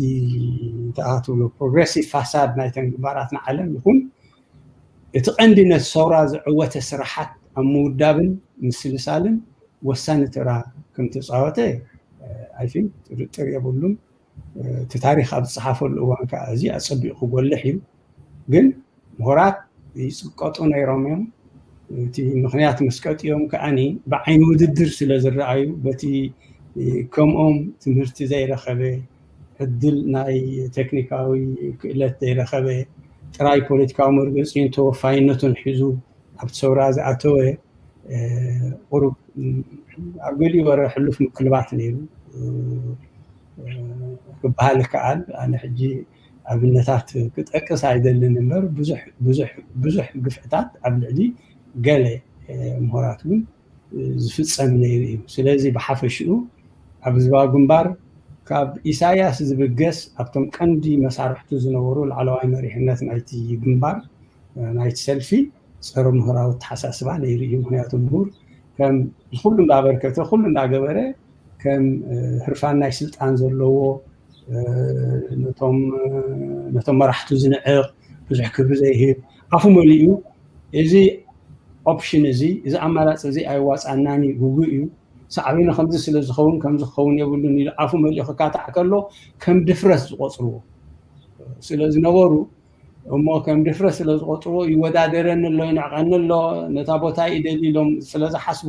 ተኣትብሎ ፕሮግሬሲቭ ፋሳድ ናይተን ግንባራት ንዓለም ይኹን እቲ ቀንዲ ነቲ ሰውራ ዝዕወተ ስራሓት ኣብ ምውዳብን ምስልሳልን ወሳኒ ተራ ከም ተፃወተ ኣይፊን ጥርጥር የብሉን እቲ ታሪክ ኣብ ዝፀሓፈሉ እዋን ከዓ እዚ ኣፀቢቑ ክጎልሕ እዩ ግን ምሁራት ይፅቀጡ ነይሮም እዮም እቲ ምክንያት መስቀጢኦም ከዓ ብዓይኒ ውድድር ስለ ዝረኣዩ በቲ ከምኦም ትምህርቲ ዘይረኸበ ዕድል ናይ ቴክኒካዊ ክእለት ዘይረኸበ ጥራይ ፖለቲካዊ መርገፂን ተወፋይነቱን ሒዙ ኣብቲ ሰውራ ዝኣተወ ቁሩብ ኣብ ገሊኡ ወረ ሕሉፍ ምክልባት ነይሩ ክበሃል ይከኣል። ኣነ ሕጂ ኣብነታት ክጠቅስ ኣይደልን እምበር ብዙሕ ግፍዕታት ኣብ ልዕሊ ገለ ምሁራት እውን ዝፍጸም ነይሩ እዩ። ስለዚ ብሓፈሽኡ ኣብ ህዝባዊ ግንባር ካብ ኢሳያስ ዝብገስ ኣብቶም ቀንዲ መሳርሕቱ ዝነበሩ ላዕለዋይ መሪሕነት ናይቲ ግንባር ናይቲ ሰልፊ ጸረ ምሁራዊ ኣተሓሳስባ ነይሩ እዩ። ምክንያቱ ምሁር ከም ኩሉ እንዳበርከተ ኩሉ እንዳገበረ ከም ህርፋን ናይ ስልጣን ዘለዎ ነቶም መራሕቱ ዝንዕቕ ብዙሕ ክብሪ ዘይህብ ኣፉ መሊኡ እዚ ኦፕሽን እዚ እዚ ኣማራፂ እዚ ኣይዋፃናን እዩ፣ ግጉእ እዩ፣ ሳዕቤኑ ከምዚ ስለ ዝኸውን ከምዚ ክኸውን የብሉን ኢሉ ኣፉ መሊኡ ክካታዕ ከሎ ከም ድፍረት ዝቆፅርዎ ስለ ዝነበሩ እሞ ከም ድፍረት ስለ ዝቆፅርዎ ይወዳደረኒ ኣሎ ይንዕቐኒ ኣሎ ነታ ቦታ ይደሊ ኢሎም ስለ ዝሓስቡ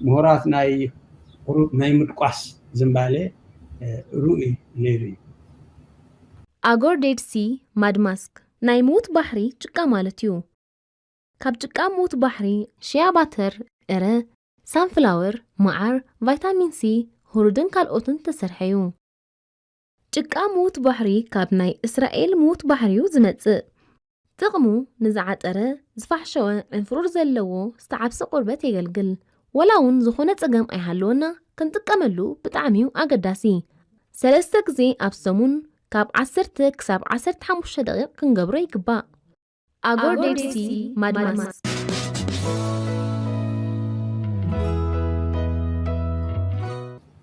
ምሁራት ናይ ቁሩብ ናይ ምድቋስ ዝንባሌ ርኡይ ነይሩ እዩ። ኣጎር ዴድ ሲ ማድማስክ ናይ ምዉት ባሕሪ ጭቃ ማለት እዩ። ካብ ጭቃ ምዉት ባሕሪ ሽያ ባተር፣ ዕረ፣ ሳንፍላወር፣ መዓር፣ ቫይታሚን ሲ፣ ሁሩድን ካልኦትን ተሰርሐ እዩ። ጭቃ ምዉት ባሕሪ ካብ ናይ እስራኤል ምዉት ባሕሪ እዩ ዝመጽእ። ጥቕሙ ንዝዓጠረ፣ ዝፋሕሸወ ዕንፍሩር ዘለዎ ዝተዓብሰ ቆርበት የገልግል። ወላ እውን ዝኾነ ጸገም ኣይሃለወና ክንጥቀመሉ ብጣዕሚ እዩ ኣገዳሲ። ሰለስተ ግዜ ኣብ ሰሙን ካብ ዓሰርተ ክሳብ ዓሰርተ ሓሙሽተ ደቂቕ ክንገብሮ ይግባእ። ኣጎር ዴድ ሲ ማድማስ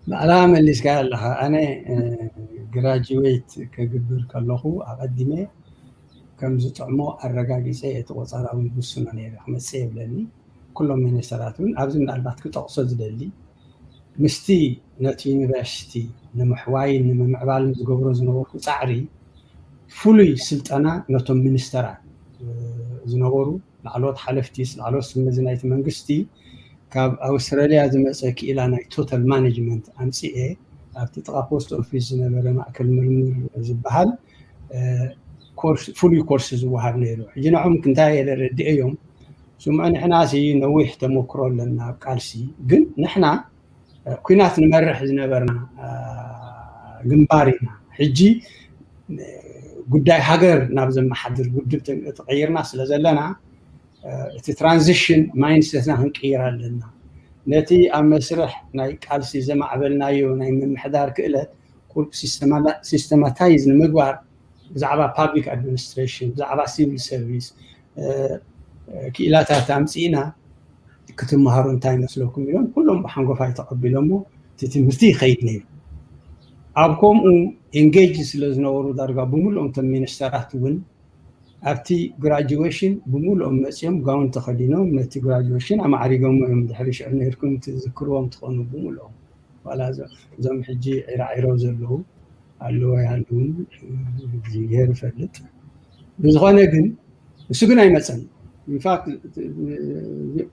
ባዕላ መሊስካ ኣለኻ። ኣነ ግራጅዌት ከግብር ከለኹ ኣቐዲመ ከም ዝጥዕሞ ኣረጋጊፀ እቲ ቆፀራ እውን ውስኖ ነይረ ክመፅእ የብለኒ። ኩሎም ሚኒስተራት እውን ኣብዚ ምናልባት ክጠቕሶ ዝደሊ ምስቲ ነቲ ዩኒቨርሲቲ ንምሕዋይን ንምምዕባልን ዝገብሮ ዝነበርኩ ፃዕሪ ፍሉይ ስልጠና ነቶም ሚኒስተራት ዝነበሩ ላዕለዎት ሓለፍቲስ ላዕለዎት ስመዚ ናይቲ መንግስቲ ካብ ኣውስትራሊያ ዝመፀ ክኢላ ናይ ቶታል ማኔጅመንት ኣምፅኤ ኣብቲ ጥቓ ፖስት ኦፊስ ዝነበረ ማእከል ምርምር ዝበሃል ፍሉይ ኮርስ ዝወሃብ ነይሩ። ሕጂ ንዖም እንታይ የለ ረድኤዮም ስምዑ ንሕና ሲ ነዊሕ ተመክሮ ኣለና ኣብ ቃልሲ ግን ንሕና ኩናት ንመርሕ ዝነበርና ግንባር ኢና። ሕጂ ጉዳይ ሃገር ናብ ዘመሓድር ውድብ ተቐይርና ስለ ዘለና እቲ ትራንዚሽን ማይንድሰትና ክንቅይር ኣለና። ነቲ ኣብ መስርሕ ናይ ቃልሲ ዘማዕበልናዮ ናይ ምምሕዳር ክእለት ቁሩብ ሲስተማታይዝ ንምግባር ብዛዕባ ፓብሊክ ኣድሚኒስትሬሽን ብዛዕባ ሲቪል ሰርቪስ ክኢላታት ኣምፂእና ክትመሃሩ እንታይ ይመስለኩም ኢሎም ኩሎም ብሓንጎፋይ ተቐቢሎሞ እቲ ትምህርቲ ይኸይድ ነይሩ። ኣብ ከምኡ ኤንጌጅ ስለ ዝነበሩ ዳርጋ ብምሉኦም እቶም ሚኒስተራት እውን ኣብቲ ግራጁዌሽን ብምሉኦም መፂኦም ጋውን ተኸዲኖም ነቲ ግራጁዌሽን ኣማዕሪጎሞ እዮም። ድሕሪ ሽዑ ነይርኩም ትዝክርዎም ትኾኑ ብምሉኦም ዋላ እዞም ሕጂ ዒራዒሮ ዘለዉ ኣለዎ ያሉን እግዚኣብሔር ይፈልጥ። ብዝኾነ ግን እሱ ግን ኣይመፀን። ኢንፋክት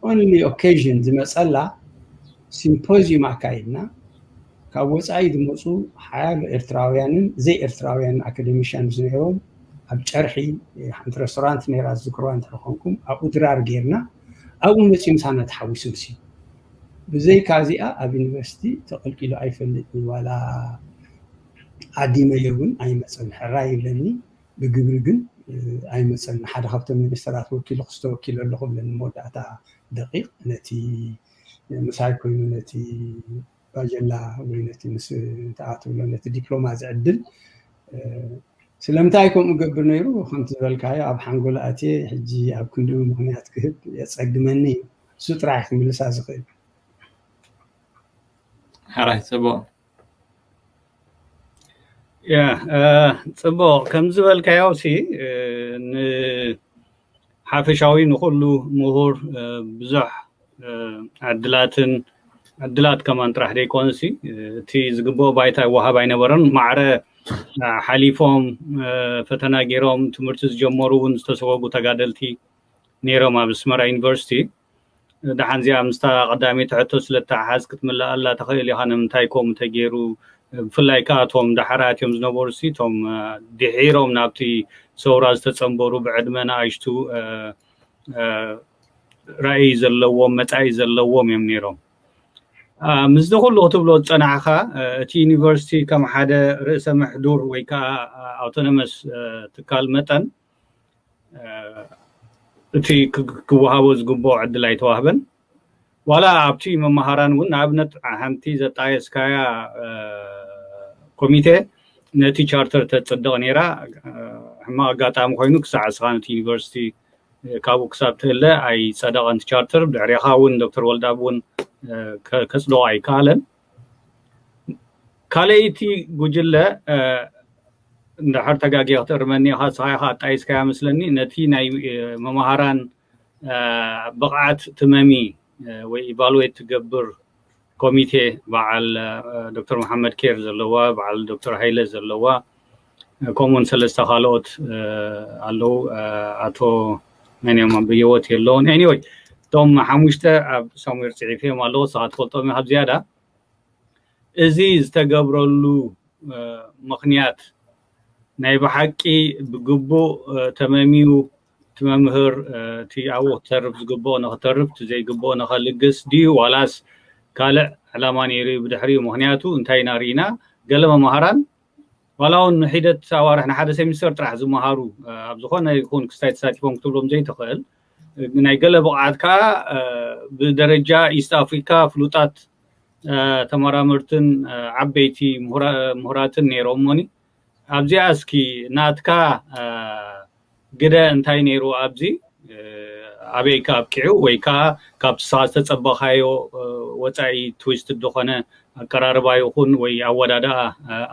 ኦንሊ ኦኬዥን ዝመፀላ ሲምፖዚዩም ኣካይድና ካብ ወፃኢ ዝመፁ ሓያሎ ኤርትራውያንን ዘይ ኤርትራውያን ኣካደሚሽያን ዝነበሮም ኣብ ጨርሒ ሓንቲ ሬስቶራንት ነይራ ዝዝክርዋ እንተኾንኩም ኣብኡ ድራር ጌርና ኣብኡ መፂኡ ምሳና ተሓዊሶም ሲ ብዘይካ እዚኣ ኣብ ዩኒቨርሲቲ ተቐልቂሉ ኣይፈልጥን። ዋላ ዓዲመዮ እውን ኣይመፀን። ሕራይ ይብለኒ፣ ብግብሪ ግን ኣይመፀን። ሓደ ካብቶም ሚኒስተራት ወኪሉ ክስተወኪሉ ኣለኹ ብለኒ መወዳእታ ደቂቕ ነቲ ምሳይ ኮይኑ ነቲ ባጀላ ወይ ነቲ ምስ ተኣትውሎ ነቲ ዲፕሎማ ዝዕድል ስለምንታይ ከምኡ ገብር ነይሩ ከምቲ ዝበልካዮ ኣብ ሓንጎል ኣትየ ሕጂ ኣብ ክንድኡ ምክንያት ክህብ የፀግመኒ እዩ። እሱ ጥራሕ ክምልሳ ዝኽእል። ሕራይ ፅቡቕ ያ ፅቡቕ ከም ዝበልካዮ ሲ ንሓፈሻዊ ንኩሉ ምሁር ብዙሕ ዕድላትን ዕድላት ከማን ጥራሕ ደይኮንሲ እቲ ዝግብኦ ባይታ ይወሃብ ኣይነበረን። ማዕረ ሓሊፎም ፈተና ገይሮም ትምህርቲ ዝጀመሩ እውን ዝተሰወጉ ተጋደልቲ ነይሮም ኣብ ኣስመራ ዩኒቨርሲቲ። ደሓን እዚኣ ምስታ ቀዳመይቲ ሕቶ ስለ እተሓሓዝ ክትምልኣላ ትኽእል ኢኻ። ንምንታይ ከምኡ ተገይሩ? ብፍላይ ከኣ እቶም ዳሕራያት እዮም ዝነበሩ ሲ እቶም ድሒሮም ናብቲ ሰውራ ዝተጸንበሩ ብዕድመ ንኣሽቱ ራእይ ዘለዎም፣ መጻኢ ዘለዎም እዮም ነይሮም። ምስዚ ኩሉ ክትብሎ ዝጸናሕካ፣ እቲ ዩኒቨርሲቲ ከም ሓደ ርእሰ ምሕዱር ወይ ከዓ ኣውቶኖመስ ትካል መጠን፣ እቲ ክወሃቦ ዝግብኦ ዕድል ኣይተዋህበን። ዋላ ኣብቲ መምሃራን እውን፣ ንኣብነት ሓንቲ ዘጣየስካያ ኮሚቴ ነቲ ቻርተር ተጽድቕ ነይራ። ሕማቕ ኣጋጣሚ ኮይኑ ክሳዕ እስኻ ነቲ ዩኒቨርሲቲ ካብኡ ክሳብ ትህለ ኣይጸደቐን እቲ ቻርተር። ድሕሬኻ እውን ዶክተር ወልዳብ እውን ከጽድቖ ኣይከኣለን። ካልኣይቲ ጉጅለ፣ እንድሕር ተጋግየ ክትእርመኒ ኢኻ፣ ንስኻ ኢኻ ኣጣይስካያ መስለኒ፣ ነቲ ናይ መምሃራን ብቕዓት ትመሚ ወይ ኢቫሉዌት ትገብር ኮሚቴ፣ በዓል ዶክተር መሓመድ ኬር ዘለዋ፣ በዓል ዶክተር ሃይለ ዘለዋ፣ ከምኡውን ሰለስተ ካልኦት ኣለዉ። ኣቶ መን እዮም፣ ኣንብየዎት የለውን። ኤኒወይ፣ እቶም ሓሙሽተ ኣብ ሳሙኤል ጽሒፈዮም ኣለዉ፣ ንስኻ ትፈልጦም ኢኻ ብዝያዳ። እዚ ዝተገብረሉ ምኽንያት ናይ ብሓቂ ብግቡእ ተመሚዩ፣ እቲ መምህር እቲ ኣብኡ ክተርፍ ዝግብኦ ንክተርፍ፣ እቲ ዘይግብኦ ንኸልግስ ድዩ፣ ዋላስ ካልእ ዕላማ ነይሩ እዩ ብድሕሪኡ? ምኽንያቱ እንታይ ኢና ርኢና፣ ገለ መምሃራን ዋላ እውን ንሒደት ኣዋርሕ፣ ንሓደ ሴሚስተር ጥራሕ ዝመሃሩ፣ ኣብ ዝኾነ ይኹን ክስታይ ተሳቲፎም ክትብሎም ዘይትኽእል፣ ናይ ገለ ብቕዓት ከዓ ብደረጃ ኢስት ኣፍሪካ ፍሉጣት ተመራመርትን ዓበይቲ ምሁራትን ነይሮም። እሞኒ ኣብዚኣ እስኪ ናትካ ግደ እንታይ ነይሩ ኣብዚ? ኣበይ ከ ኣብቂዑ? ወይ ከዓ ካብቲ ንስኻ ዝተጸበኻዮ ወጻኢ ትዊስት ዝኾነ ኣቀራርባ ይኹን ወይ ኣወዳድኣ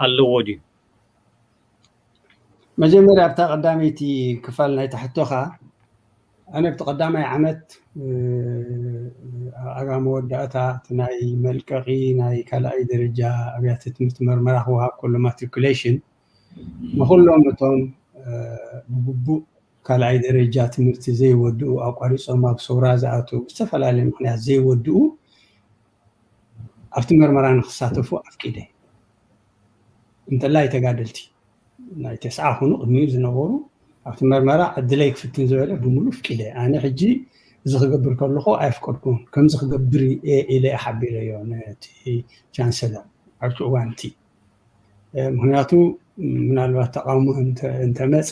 ኣለዎ ድዩ? መጀመርያ ኣብታ ቀዳመይቲ ክፋል ናይታ ሕቶኻ፣ ኣነ ኣብቲ ቀዳማይ ዓመት ኣብ ኣጋ መወዳእታ እቲ ናይ መልቀቒ ናይ ካልኣይ ደረጃ ኣብያተ ትምህርቲ መርመራ ክወሃብ ከሎ ማትሪኩሌሽን ንኹሎም እቶም ብግቡእ ካልኣይ ደረጃ ትምህርቲ ዘይወድኡ፣ ኣቋሪጾም ኣብ ሰውራ ዝኣተዉ፣ ብዝተፈላለየ ምኽንያት ዘይወድኡ ኣብቲ መርመራ ንክሳተፉ ኣፍቂደ። እንተላይ ተጋደልቲ ናይ ተስዓ ኹኑ ቅድሚኡ ዝነበሩ ኣብቲ መርመራ ዕድለይ ክፍትን ዝበለ ብምሉእ ፍቂደ። ኣነ ሕጂ እዚ ክገብር ከለኹ ኣየፍቀድኩን፣ ከምዚ ክገብር እየ ኢለ ሓቢረዮ ነቲ ቻንሰለር ኣብቲ እዋን እቲ። ምክንያቱ ምናልባት ተቃውሞ እንተመፀ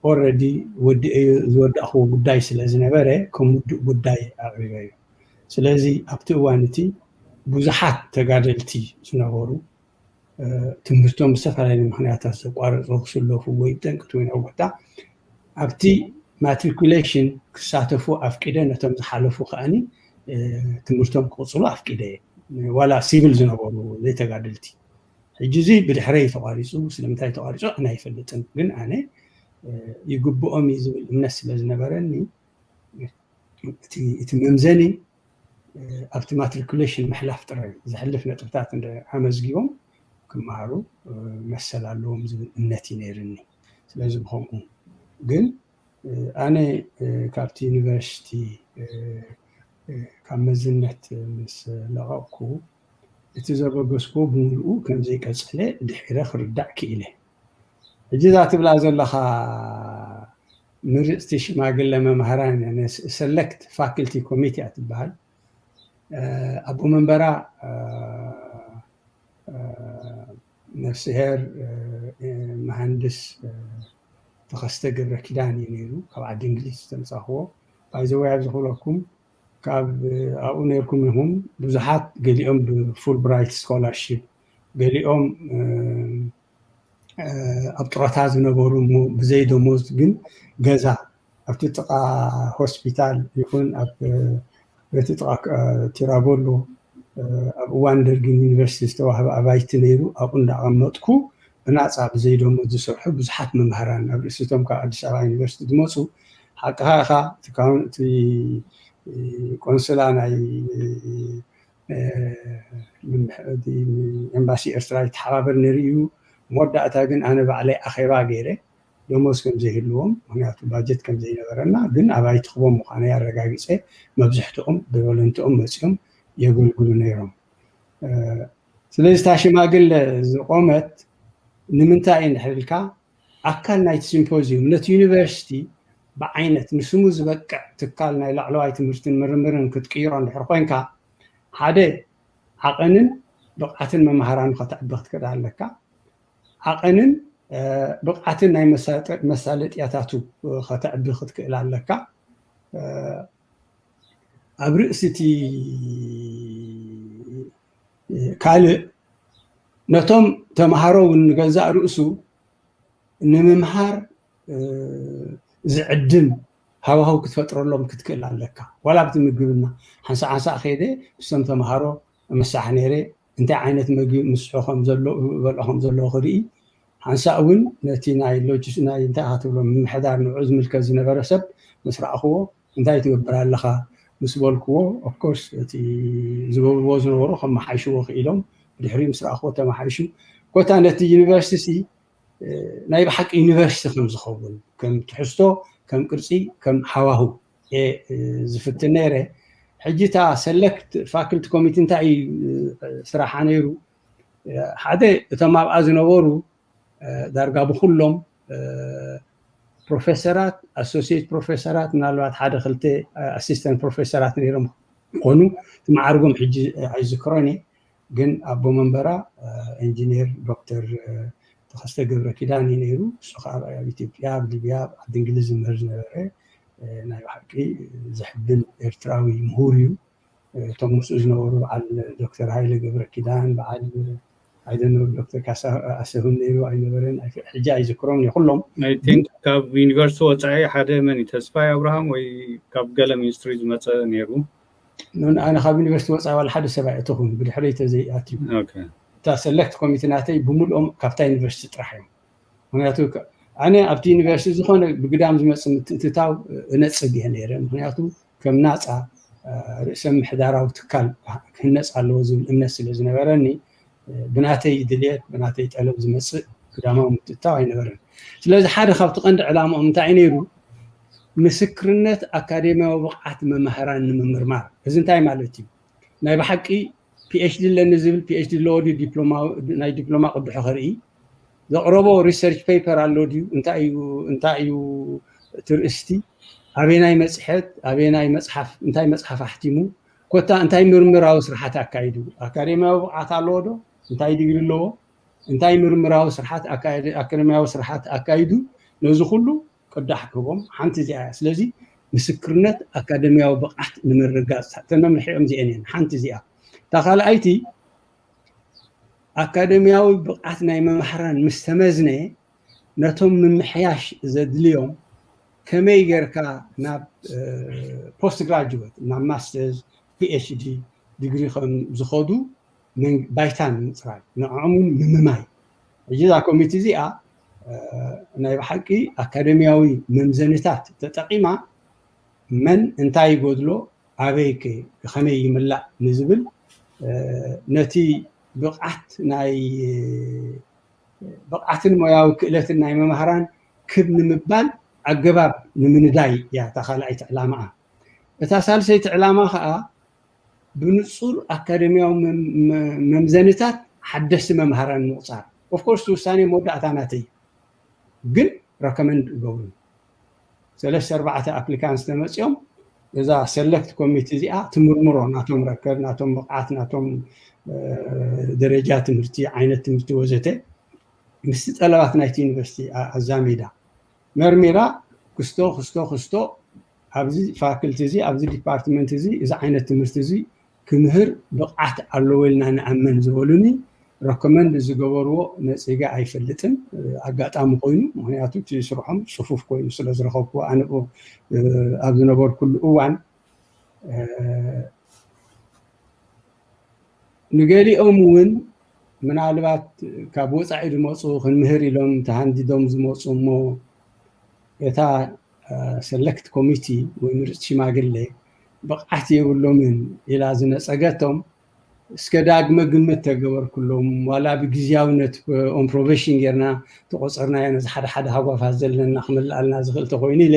ኦረዲ ወዲአዮ ዝወዳእክዎ ጉዳይ ስለ ዝነበረ ከም ውዱእ ጉዳይ ኣቅሪበዮ። ስለዚ ኣብቲ እዋን እቲ ብዙሓት ተጋደልቲ ዝነበሩ ትምህርቶም ብዝተፈላለዩ ምክንያታት ዘቋረፁ ክስለፉ ወይ ብጠንቅቲ ወይ ነውግታ ኣብቲ ማትሪኩሌሽን ክሳተፉ ኣፍቂደ፣ ነቶም ዝሓለፉ ከዓኒ ትምህርቶም ክቕፅሉ ኣፍቂደ። ዋላ ሲቪል ዝነበሩ ዘይተጋደልቲ። ሕጂ እዚ ብድሕረይ ተቋሪፁ፣ ስለምንታይ ተቋሪፁ ኣነ ኣይፈልጥን። ግን ኣነ ይግብኦም እዩ ዝብል እምነት ስለ ዝነበረኒ እቲ መምዘኒ ኣብቲ ማትሪኩሌሽን ምሕላፍ ጥራይ፣ ዘሕልፍ ነጥብታት ኣመዝጊቦም ክመሃሩ መሰል ኣለዎም ዝብል እምነት እዩ ነይርኒ። ስለዚ ብከምኡ ግን ኣነ ካብቲ ዩኒቨርሲቲ ካብ መዝነት ምስ ለቐቕኩ እቲ ዘበገስኩዎ ብምልኡ ከም ዘይቀጸለ ድሒረ ክርዳእ ክኢለ። ሕጂ እዛ ትብላ ዘለኻ ምርጽቲ ሽማግለ መምሃራን፣ ሰለክት ፋክልቲ ኮሚቴ እያ ትበሃል። ኣቦ መንበራ ነፍስሄር መሃንድስ ተኸስተ ገብረ ኪዳን እዩ ነይሩ፣ ካብ ዓዲ እንግሊዝ ዝተምጻኽዎ። ባይዘወይ ኣብዚ ክብለኩም ካብ ኣብኡ ነርኩም ኢኹም ብዙሓት፣ ገሊኦም ብፉል ብራይት ስኮላርሽፕ፣ ገሊኦም ኣብ ጥሮታ ዝነበሩ እሞ ብዘይ ደሞዝ ግን ገዛ ኣብቲ ጥቓ ሆስፒታል ይኹን ኣብ በቲ ጥቓ ቲራጎሎ ኣብ እዋን ደርጊ ዩኒቨርሲቲ ዝተዋህበ ኣባይቲ ነይሩ። ኣብኡ እንዳቐመጥኩ ብናፃ ብዘይ ደሞዝ ዝሰርሑ ብዙሓት መምሃራን ኣብ ርእሲቶም ካብ ኣዲስ ኣበባ ዩኒቨርሲቲ ዝመፁ፣ ሓቅኻ ኢኻ፣ እቲ ቆንስላ ናይ ኤምባሲ ኤርትራ ይተሓባበር ነይሩ እዩ። መወዳእታ ግን ኣነ ባዕለይ ኣኼባ ገይረ ደሞዝ ከም ዘይህልዎም፣ ምክንያቱ ባጀት ከም ዘይነበረና፣ ግን ኣባይቲ ክቦም ምዃነይ ኣረጋጊፀ። መብዝሕትኦም ብቮለንትኦም መፂኦም የገልግሉ ነይሮም። ስለዚ እታ ሽማግለ ዝቆመት ንምንታይ እዩ እንድሕር ኢልካ፣ ኣካል ናይቲ ሲምፖዚዩም ነቲ ዩኒቨርሲቲ ብዓይነት ንስሙ ዝበቅዕ ትካል ናይ ላዕለዋይ ትምህርትን ምርምርን ክትቅይሮ እንድሕር ኮይንካ፣ ሓደ ዓቐንን ብቕዓትን መምሃራኑ ከተዕቢ ክትክእል ኣለካ። ዓቐንን ብቕዓትን ናይ መሳለጥያታቱ ከተዕቢ ክትክእል ኣለካ። ኣብ ርእሲ እቲ ካልእ፣ ነቶም ተምሃሮ እውን ንገዛእ ርእሱ ንምምሃር ዝዕድም ሃዋህው ክትፈጥረሎም ክትክእል ኣለካ። ዋላ ኣብቲ ምግብና ሓንሳእ ሓንሳእ ከይደ ምስቶም ተምሃሮ ምሳሕ ነይረ፣ እንታይ ዓይነት ምግቢ ምስሑ ከም ዘሎ፣ በልዖ ከም ዘለዎ ክርኢ፣ ሓንሳእ እውን ነቲ ናይ ሎጂስ ናይ እንታይ ኢኻ ትብሎ ምምሕዳር ንዕኡ ዝምልከት ዝነበረ ሰብ ምስ ረኣኽዎ እንታይ ትገብር ኣለኻ ምስ በልክዎ፣ ኦፍኮርስ እቲ ዝገብርዎ ዝነበሩ ከመሓይሽዎ ክኢሎም፣ ብድሕሪኡ ምስ ረኣኽዎ ተመሓይሹ። ኮታ ነቲ ዩኒቨርሲቲ ናይ ብሓቂ ዩኒቨርሲቲ ከም ዝኸውን፣ ከም ትሕዝቶ፣ ከም ቅርፂ፣ ከም ሃዋሁ እየ ዝፍትን ነይረ። ሕጂ እታ ሰለክት ፋክልቲ ኮሚቲ እንታይ እዩ ስራሓ ነይሩ? ሓደ፣ እቶም ኣብኣ ዝነበሩ ዳርጋ ብኩሎም ፕሮፌሰራት፣ ኣሶሲየት ፕሮፌሰራት፣ ምናልባት ሓደ ክልተ ኣሲስተንት ፕሮፌሰራት ነይሮም ክኾኑ፣ እቲ መዓርጎም ሕጂ ኣይዝክሮን እየ። ግን ኣቦ መንበራ ኢንጂነር ዶክተር ተኸስተ ገብረ ኪዳን እዩ ነይሩ። እሱ ከዓ ኣብ ኢትዮጵያ፣ ኣብ ሊብያ፣ ኣብ ዓዲ እንግሊዝ ዝምህር ዝነበረ ናይ ብሓቂ ዘሕብን ኤርትራዊ ምሁር እዩ። እቶም ምስኡ ዝነበሩ በዓል ዶክተር ሃይለ ገብረ ኪዳን፣ በዓል ኣይደኖ ዶክተር ካሳ ኣሰሁን ነይሩ ኣይነበረን፣ ሕጂ ኣይዝክሮም እየ ኩሎም። I think ካብ ዩኒቨርሲቲ ወፃኢ ሓደ መን እዩ? ተስፋይ ኣብርሃም ወይ ካብ ገለ ሚኒስትሪ ዝመፀ ነይሩ? ኣነ ካብ ዩኒቨርሲቲ ወፃኢ ዋላ ሓደ ሰብ ኣይእተኹን ብድሕረይ ተዘይኣትዩ። እታ ሰለክት ኮሚቴ ናተይ ብምልኦም ካብታ ዩኒቨርሲቲ ጥራሕ እዮም። ምክንያቱ ኣነ ኣብቲ ዩኒቨርሲቲ ዝኾነ ብግዳም ዝመፅእ ምትእትታው እነፅግ እየ ነይረ። ምክንያቱ ከም ናፃ ርእሰ ምሕዳራዊ ትካል ክህነፅ ኣለዎ ዝብል እምነት ስለ ዝነበረኒ፣ ብናተይ ድልየት፣ ብናተይ ጠለብ ዝመፅእ ግዳማዊ ምትእትታው ኣይነበረን። ስለዚ ሓደ ካብቲ ቀንዲ ዕላምኦም እንታይ ነይሩ? ምስክርነት ኣካዴሚያዊ ብቕዓት መማህራን ንምምርማር። እዚ እንታይ ማለት እዩ? ናይ ብሓቂ ፒኤችዲ ኣለኒ ዝብል ፒኤችዲ ኣለዎ ድዩ? ናይ ዲፕሎማ ቅድሖ ከርኢ፣ ዘቕረቦ ሪሰርች ፔፐር ኣሎ ድዩ? እንታይ እዩ እንታይ እዩ እቲ ርእስቲ? ኣበየናይ መፅሐት፣ ኣበየናይ መፅሓፍ፣ እንታይ መፅሓፍ ኣሕቲሙ? ኮታ እንታይ ምርምራዊ ስራሓት ኣካይዱ? ኣካዴሚያዊ ብቕዓት ኣለዎ ዶ? እንታይ ዲግሪ ኣለዎ? እንታይ ምርምራዊ ስርሓት ኣካዳሚያዊ ስርሓት ኣካይዱ? ነዚ ኩሉ ቅዳሕ ክህቦም ሓንቲ እዚኣ እያ። ስለዚ ምስክርነት ኣካደሚያዊ ብቕዓት ንምርግጋፅ እተን መምርሒኦም እዚአን እየን። ሓንቲ እዚኣ። እታ ካልኣይቲ ኣካደሚያዊ ብቕዓት ናይ መማህራን ምስ ተመዝነ ነቶም ምምሕያሽ ዘድልዮም ከመይ ጌርካ ናብ ፖስት ግራጁዌት ናብ ማስተርስ ፒኤችዲ ዲግሪ ከም ዝኸዱ ባይታ ንምፅራግ ንዕኦም እውን ምምማይ። ሕጂ እዛ ኮሚቲ እዚኣ ናይ ብሓቂ ኣካደሚያዊ መምዘኒታት ተጠቂማ መን እንታይ ይጎድሎ ኣበይ ከመይ ይምላእ ንዝብል ነቲ ብቕዓት ናይ ብቕዓትን ሞያዊ ክእለትን ናይ መማህራን ክብ ንምባል ኣገባብ ንምንዳይ እያ እታ ካልኣይቲ ዕላማኣ። እታ ሳልሰይቲ ዕላማ ከዓ ብንፁር ኣካደሚያዊ መምዘንታት ሓደስቲ መምሃራን ምቑፃር። ኦፍኮርስ ውሳኔ መወዳእታ ናተይ ግን ረከመንድ እገብሩ። ሰለስተ ኣርባዕተ ኣፕሊካንት ተመፂኦም እዛ ሰለክት ኮሚቲ እዚኣ ትምርምሮ ናቶም ረከር ናቶም ብቕዓት ናቶም ደረጃ ትምህርቲ ዓይነት ትምህርቲ ወዘተ ምስቲ ጠለባት ናይቲ ዩኒቨርሲቲ ኣዛሚዳ መርሚራ ክስቶ ክስቶ ክስቶ ኣብዚ ፋክልቲ እዚ ኣብዚ ዲፓርትመንት እዚ እዚ ዓይነት ትምህርቲ እዚ ክምህር ብቕዓት ኣለዎ ኢልና ንኣምን ዝበሉኒ ረኮመንድ ዝገበርዎ ነፂገ ኣይፈልጥን። ኣጋጣሚ ኮይኑ ምክንያቱ እቲ ስርሖም ፅፉፍ ኮይኑ ስለ ዝረኸብኩዎ ኣነ ኣብ ዝነበርኩሉ እዋን ንገሊኦም እውን ምናልባት ካብ ወፃኢ ዝመፁ ክንምህር ኢሎም ተሃንዲዶም ዝመፁ እሞ እታ ሰለክት ኮሚቲ ወይ ምርፅ ሽማግሌ ብቕዓት የብሎምን ኢላ ዝነፀገቶም እስከ ዳግመ ግምት ተገበርኩሎም ዋላ ብግዝያውነት ኦን ፕሮቤሽን ጌርና ተቆፀርናዮ ነዚ ሓደ ሓደ ሃጓፋት ዘለና ክመልኣልና ዝኽእል ተኮይኑ ኢለ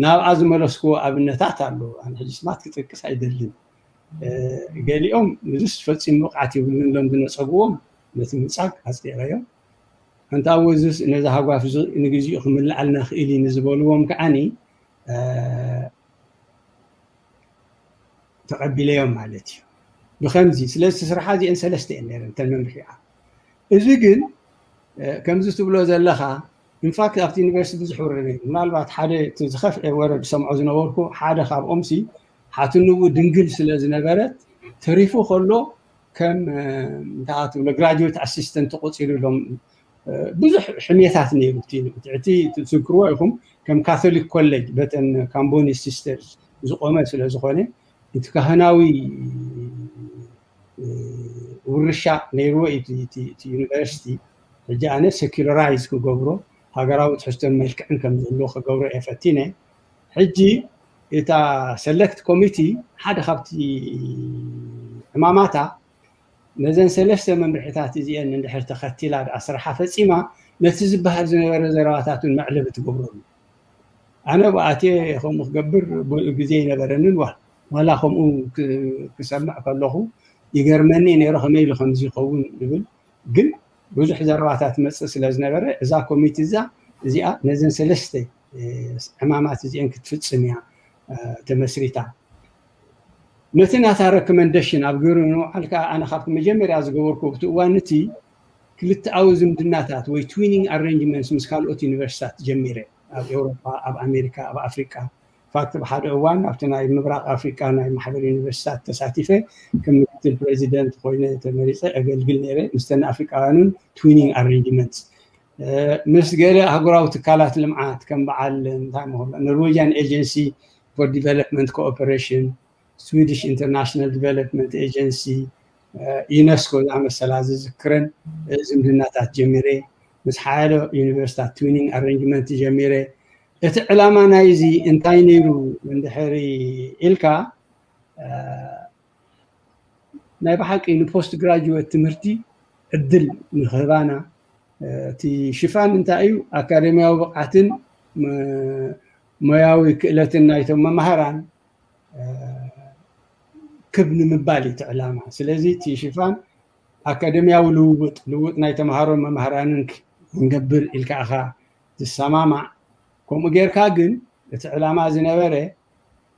ናብኣ ዝመለስክዎ ኣብነታት ኣሎ። ኣነ ሕጂ ስማት ክጠቅስ ኣይደልን። ገሊኦም ንዝስ ፈፂሙ ብቕዓት የብሉን ኢሎም ዝነፀግዎም ነቲ ምንፃግ ኣፅዲቐዮም። ኣንታ እወ እዚስ ነዚ ሃጓፍ እዚ ንግዚኡ ክምልኣልና ክእል እዩ ንዝበልዎም ከዓኒ ተቐቢለዮም ማለት እዩ። ብከምዚ ስለዚ ስርሓ እዚአን ሰለስተ እየን ነረን እተን መምርሒኣ። እዚ ግን ከምዚ ትብሎ ዘለኻ ኢንፋክት ኣብቲ ዩኒቨርሲቲ ብዙሕ ወረደ ምናልባት ሓደ ዝኸፍአ ወረ ዝሰምዖ ዝነበርኩ ሓደ ካብኦም ሲ ሓትንኡ ድንግል ስለ ዝነበረት ተሪፉ ከሎ ከም እንታይ ትብሎ ግራጁዌት ኣሲስተንት ተቆፂሩሎም ብዙሕ ሕሜታት ነይሩ እቲ ትዝክርዎ ኢኹም ከም ካቶሊክ ኮሌጅ በተን ካምቦኒ ሲስተርስ ዝቆመ ስለ ዝኾነ እቲ ካህናዊ ውርሻ ነይርዎ እቲ ዩኒቨርሲቲ ሕጂ ኣነ ሴኩላራይዝ ክገብሮ ሃገራዊ ትሕዝቶን መልክዕን ከም ዝህልዎ ክገብሮ እየ ፈቲነ ሕጂ እታ ሰለክት ኮሚቲ ሓደ ካብቲ ዕማማታ ነዘን ሰለስተ መምርሒታት እዚአን እንድሕር ተኸቲላ ደኣ ስርሓ ፈፂማ ነቲ ዝበሃል ዝነበረ ዘረባታት እውን መዕለቢ ትገብረሉ ኣነ ብኣትየ ከምኡ ክገብር ግዜ ይነበረንን ዋላ ከምኡ ክሰምዕ ከለኹ ይገርመኒ ነይሩ ከመይ ኢሉ ከምዚ ይኸውን ይብል ግን ብዙሕ ዘረባታት መፅእ ስለ ዝነበረ እዛ ኮሚቲ እዛ እዚኣ ነዘን ሰለስተ ዕማማት እዚአን ክትፍፅም እያ ተመስሪታ ነቲ ናታ ረኮመንደሽን ኣብ ግብሪ ንምውዓል ከዓ ኣነ ካብቲ መጀመርያ ዝገበርኩ ኣብቲ እዋን እቲ ክልተኣዊ ዝምድናታት ወይ ትዊኒንግ ኣሬንጅመንትስ ምስ ካልኦት ዩኒቨርሲታት ጀሚረ ኣብ ኤውሮጳ ኣብ ኣሜሪካ ኣብ ኣፍሪቃ ፋክት ብሓደ እዋን ኣብቲ ናይ ምብራቅ ኣፍሪቃ ናይ ማሕበር ዩኒቨርሲታት ተሳቲፈ ከም ምክትል ፕሬዚደንት ኮይነ ተመሪፀ ኣገልግል ነይረ ምስተን ኣፍሪቃውያንን ትዊኒንግ ኣሬንጅመንትስ ምስ ገለ ኣህጉራዊ ትካላት ልምዓት ከም በዓል እንታይ ምኾኑ ኖርዌጂያን ኤጀንሲ for development cooperation Swedish international development agency ዩነስኮ ዝኣመሰላ ዝዝክረን ዝምድናታት ጀሚረ ምስ ሓደ ዩኒቨርሲታት ትዊኒንግ ኣሬንጅመንት ጀሚረ እቲ ዕላማ ናይዚ እንታይ ነይሩ እንድሕሪ ኢልካ ናይ ብሓቂ ንፖስት ግራጅዌት ትምህርቲ ዕድል ንክህባና እቲ ሽፋን እንታይ እዩ ኣካደሚያዊ ብቕዓትን ሞያዊ ክእለትን ናይቶም መማህራን ክብ ንምባል እዩ እቲ ዕላማ ስለዚ እቲ ሽፋን ኣካደሚያዊ ልውውጥ ልውጥ ናይ ተምሃሮን መማህራንን ክንገብር ኢልካ ኢኻ ትሰማማዕ ከምኡ ጌርካ ግን እቲ ዕላማ ዝነበረ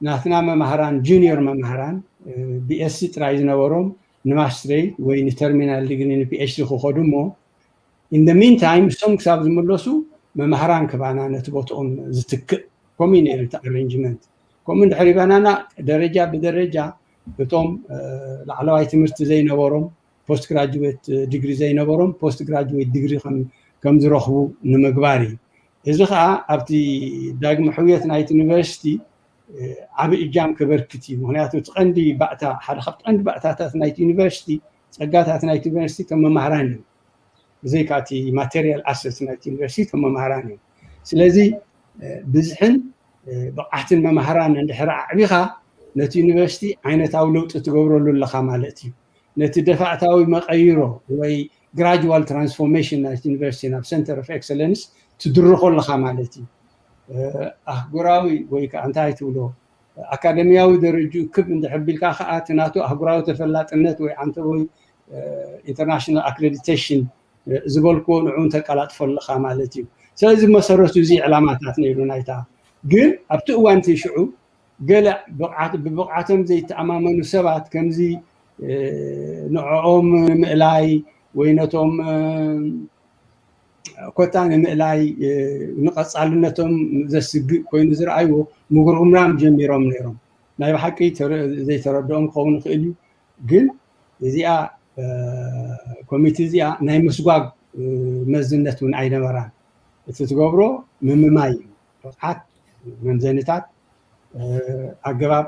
ናትና መማህራን ጁኒየር መማህራን ቢኤስሲ ጥራይ ዝነበሮም ንማስትሬት ወይ ንተርሚናል ዲግሪ ንፒኤችዲ ክኸዱ እሞ in the meantime እሶም ክሳብ ዝምለሱ መማህራን ክባና ነቲ ቦትኦም ዝትክእ ከምኡ ነይሩ እቲ ኣሬንጅመንት ከምኡ እንድሕር ይባናና ደረጃ ብደረጃ እቶም ላዕለዋይ ትምህርቲ ዘይነበሮም ፖስት ግራጅዌት ዲግሪ ዘይነበሮም ፖስት ግራጅዌት ዲግሪ ከም ዝረኽቡ ንምግባር እዩ እዚ ከዓ ኣብቲ ዳግመ ሕውየት ናይቲ ዩኒቨርሲቲ ዓብ እጃም ከበርክት እዩ ምክንያቱ እቲ ቀንዲ ባእታ ሓደ ካብ ቀንዲ ባእታታት ናይቲ ዩኒቨርሲቲ ፀጋታት ናይቲ ዩኒቨርሲቲ ከም መማህራን እዩ ብዘይካ እቲ ማቴሪያል ኣሰት ናይቲ ዩኒቨርሲቲ ከም መማህራን እዩ ስለዚ ብዝሕን ብቕዓትን መማህራን እንድሕር ኣዕቢኻ ነቲ ዩኒቨርሲቲ ዓይነታዊ ለውጢ ትገብረሉ ኣለኻ ማለት እዩ ነቲ ደፋእታዊ መቐይሮ ወይ ግራጅዋል ትራንስፎርሜሽን ናይቲ ዩኒቨርሲቲ ናብ center of excellence ትድርኾ ኣለኻ ማለት እዩ ኣህጉራዊ ወይ ከዓ እንታይ ትብሎ ኣካደሚያዊ ደረጅኡ ክብ እንድሕር ቢልካ ከዓ እቲ ናቱ ኣህጉራዊ ተፈላጥነት ወይ ዓንተ ወይ international accreditation ዝበልክዎ ንዕኡ ተቀላጥፎ ኣለካ ማለት እዩ ስለዚ መሰረቱ እዚ ዕላማታት ነይሩ ናይታ ግን ኣብቲ እዋን እቲ ሽዑ ገለ ብብቕዓቶም ዘይተኣማመኑ ሰባት ከምዚ ንዕኦም ንምእላይ ወይ ነቶም ኮታ ንምእላይ ንቐፃልነቶም ዘስግእ ኮይኑ ዝረኣይዎ ምጉርምራም ጀሚሮም ነይሮም ናይ ብሓቂ ዘይተረድኦም ክኸውን ይኽእል እዩ ግን እዚኣ ኮሚቴ እዚኣ ናይ ምስጓግ መዝነት እውን ኣይነበራን እቲ ትገብሮ ምምማይ እዩ ብቕዓት መምዘኒታት ኣገባብ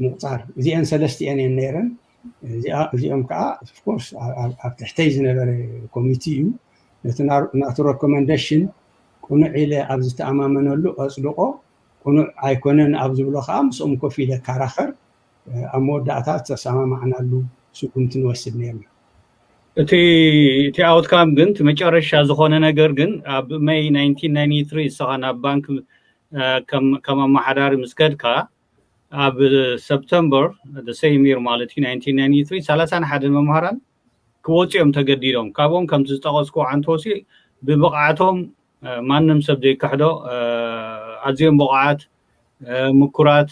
ምቁፃር እዚአን ሰለስቲአን እየን ነይረን እዚኦም ከዓ ኦፍኮርስ ኣብ ትሕተይ ዝነበረ ኮሚቲ እዩ ነቲ ናቱ ሬኮመንደሽን ቅኑዕ ኢለ ኣብ ዝተኣማመነሉ ኣፅድቆ ቅኑዕ ኣይኮነን ኣብ ዝብሎ ከዓ ምስኦም ኮፍ ኢለ ካራኸር ኣብ መወዳእታ ዝተሰማማዕናሉ ስጉምቲ ንወስድ ነርና እቲ እቲ ኣውትካም ግን እቲ መጨረሻ ዝኾነ ነገር ግን ኣብ መይ ናይንቲን ናይንቲ ትሪ ንስኻ ናብ ባንክ ከም ኣመሓዳሪ ምስ ከድካ ኣብ ሰፕተምበር ሰይም ይር ማለት እዩ ናይንቲን ናይንቲ ትሪ ሰላሳን ሓደን መምሃራን ክወፁ እዮም ተገዲዶም ካብኦም ከምቲ ዝጠቐስኩ ዓንተወሲ ብብቕዓቶም ማንም ሰብ ዘይክሕዶ ኣዝዮም ብቑዓት ምኩራት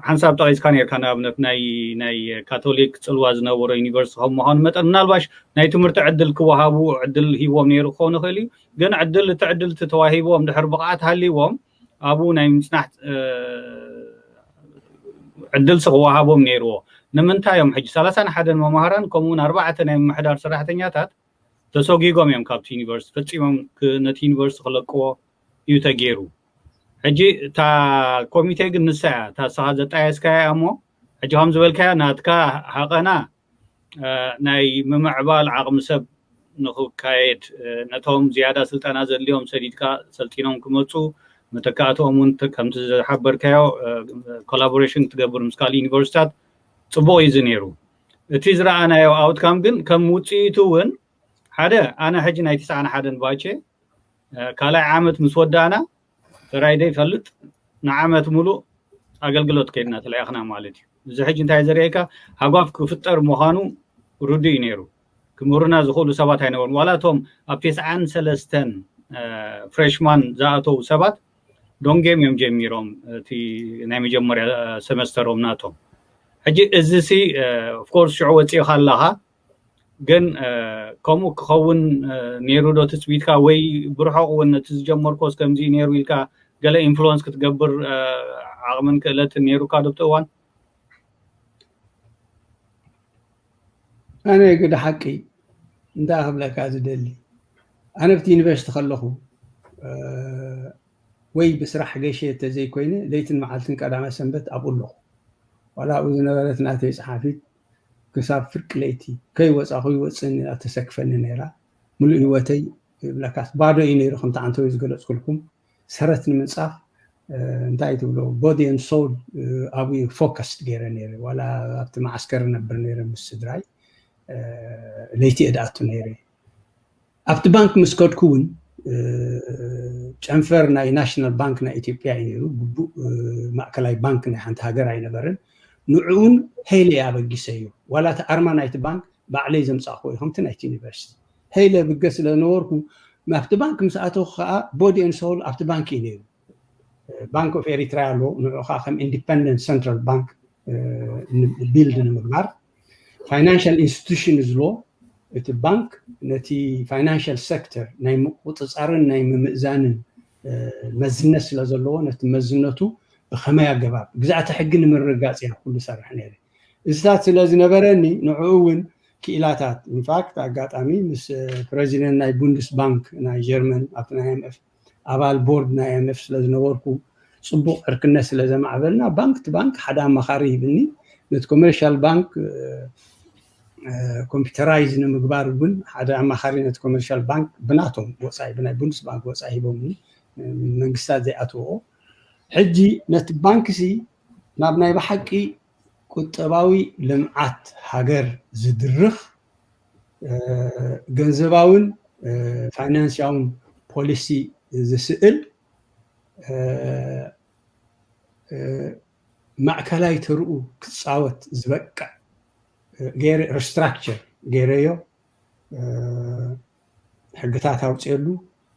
ሓንሳብ ጠቒስካ ነርካ። ንኣብነት ናይ ናይ ካቶሊክ ጽልዋ ዝነበሮ ዩኒቨርሲቲ ከም ምዃኑ መጠን ምናልባሽ ናይ ትምህርቲ ዕድል ክወሃቡ ዕድል ሂዎም ነይሩ ክኸውን ይኽእል እዩ። ግን ዕድል እቲ ዕድል ተዋሂቦም ድሕር ብቕዓት ሃልዎም ኣብኡ ናይ ምጽናሕ ዕድል ክወሃቦም ነይርዎ። ንምንታይ እዮም ሕጂ ሰላሳን ሓደን መማህራን ከምኡውን ኣርባዕተ ናይ ምምሕዳር ሰራሕተኛታት ተሰጊጎም እዮም ካብቲ ዩኒቨርሲቲ ፈጺሞም ነቲ ዩኒቨርሲቲ ክለቅዎ እዩ ተገይሩ። ሕጂ እታ ኮሚቴ ግን ንሳ እያ እታ ንስኻ ዘጣየስካያ እሞ ሕጂ ከም ዝበልካያ ናትካ ሃቐና ናይ ምምዕባል ዓቕሚ ሰብ ንክካየድ ነቶም ዝያዳ ስልጠና ዘድልዮም ሰዲድካ ሰልጢኖም ክመፁ መተካእትኦም እውን ከምቲ ዝሓበርካዮ ኮላቦሬሽን ክትገብር ምስ ካልእ ዩኒቨርሲታት ፅቡቕ እዩ ነይሩ። እቲ ዝረኣናዮ ኣውትካም ግን ከም ውፅኢቱ እውን ሓደ ኣነ ሕጂ ናይ ትስዓን ሓደን ባቼ ካልኣይ ዓመት ምስ ወዳእና ተራይ ዘይፈልጥ ንዓመት ሙሉእ ኣገልግሎት ከይድና ተለኣኽና ማለት እዩ። እዚ ሕጂ እንታይ ዘርእየካ ሃጓፍ ክፍጠር ምዃኑ ርዱእ እዩ ነይሩ። ክምህሩና ዝኽእሉ ሰባት ኣይነበሩን። ዋላ እቶም ኣብ ተስዓን ሰለስተን ፍሬሽማን ዝኣተዉ ሰባት ዶንጌም እዮም ጀሚሮም እቲ ናይ መጀመርያ ሰመስተሮም ናቶም። ሕጂ እዚ ሲ ኦፍኮርስ ሽዑ ወፂእኻ ኣለኻ ግን ከምኡ ክኸውን ነይሩ ዶ ትፅቢትካ ወይ ብርሑቕ እውን ነቲ ዝጀመርኮስ ከምዚ ነይሩ ኢልካ ገለ ኢንፍሉወንስ ክትገብር ዓቕምን ክእለትን ነይሩካ ዶ ኣብቲ እዋን? ኣነ ግደ ሓቂ እንታይ ክብለካ ዝደሊ ኣነ ኣብቲ ዩኒቨርሲቲ ከለኹ ወይ ብስራሕ ገሸ ተዘይኮይነ ለይትን መዓልትን ቀዳማይ ሰንበት ኣብኡ ኣለኹ። ዋላ ኣብኡ ዝነበረት ናተይ ጸሓፊት ክሳብ ፍርቂ ለይቲ ከይወጻኹ ይወጽእኒ ተሰክፈኒ ነይራ። ሙሉእ ህይወተይ ይብለካስ ባዶ እዩ ነይሩ። ከምቲ ዓንተወይ ዝገለጽኩልኩም ሰረት ንምንጻፍ እንታይ ትብሎ body and soul ኣብኡ ፎከስ ገይረ ነይረ። ዋላ ኣብቲ መዓስከር ነብር ነይረ ምስ ስድራይ ለይቲ እድኣቱ ነይረ። ኣብቲ ባንክ ምስ ከድኩ እውን ጨንፈር ናይ ናሽናል ባንክ ናይ ኢትዮጵያ እዩ ነይሩ። ግቡእ ማእከላይ ባንክ ናይ ሓንቲ ሃገር ኣይነበረን። ንዕኡን ሄለ ኣበጊሰዮ። ዋላ እቲ ኣርማ ናይቲ ባንክ ባዕለይ ዘምፃእክዎ እዩ ከምቲ ናይቲ ዩኒቨርሲቲ ሄለ ብገ ስለ ዝነበርኩ ኣብቲ ባንክ ምስ ኣተኹ ከዓ body and soul ኣብቲ ባንክ እዩ ነይሩ። ባንክ ኦፍ ኤሪትራ ኣሎ። ንዑ ከዓ ከም ኢንዲፐንደንት ሰንትራል ባንክ ቢልድ ንምግባር ፋይናንሻል ኢንስቲቱሽን ዝሎ እቲ ባንክ ነቲ ፋይናንሻል ሴክተር ናይ ምቁፅፃርን ናይ ምምእዛንን መዝነት ስለ ዘለዎ ነቲ መዝነቱ ብከመይ ኣገባብ ግዛእቲ ሕጊ ንምርግጋፅ እያ ኩሉ ሰርሕ ነይረ። እዚታት ስለ ዝነበረኒ ንዕኡ እውን ክኢላታት ኢንፋክት ኣጋጣሚ ምስ ፕረዚደንት ናይ ቡንድስ ባንክ ናይ ጀርመን ኣብቲ ናይ ኤምኤፍ ኣባል ቦርድ ናይ ኤምኤፍ ስለ ዝነበርኩ ፅቡቅ ዕርክነት ስለ ዘማዕበልና ባንክ ቲ ባንክ ሓደ ኣማኻሪ ሂብኒ። ነቲ ኮመርሻል ባንክ ኮምፒውተራይዝ ንምግባር እውን ሓደ ኣማኻሪ ነቲ ኮመርሻል ባንክ ብናቶም ወፃኢ ብናይ ቡንድስ ባንክ ወፃኢ ሂቦምኒ። መንግስታት ዘይኣትዎ ሕጂ ነቲ ባንክ ሲ ናብ ናይ ብሓቂ ቁጠባዊ ልምዓት ሃገር ዝድርኽ ገንዘባውን ፋይናንስያውን ፖሊሲ ዝስእል ማእከላይ ተርኡ ክፃወት ዝበቅዕ ገይረ ሪስትራክቸር ገይረዮ። ሕግታት ኣውፅየሉ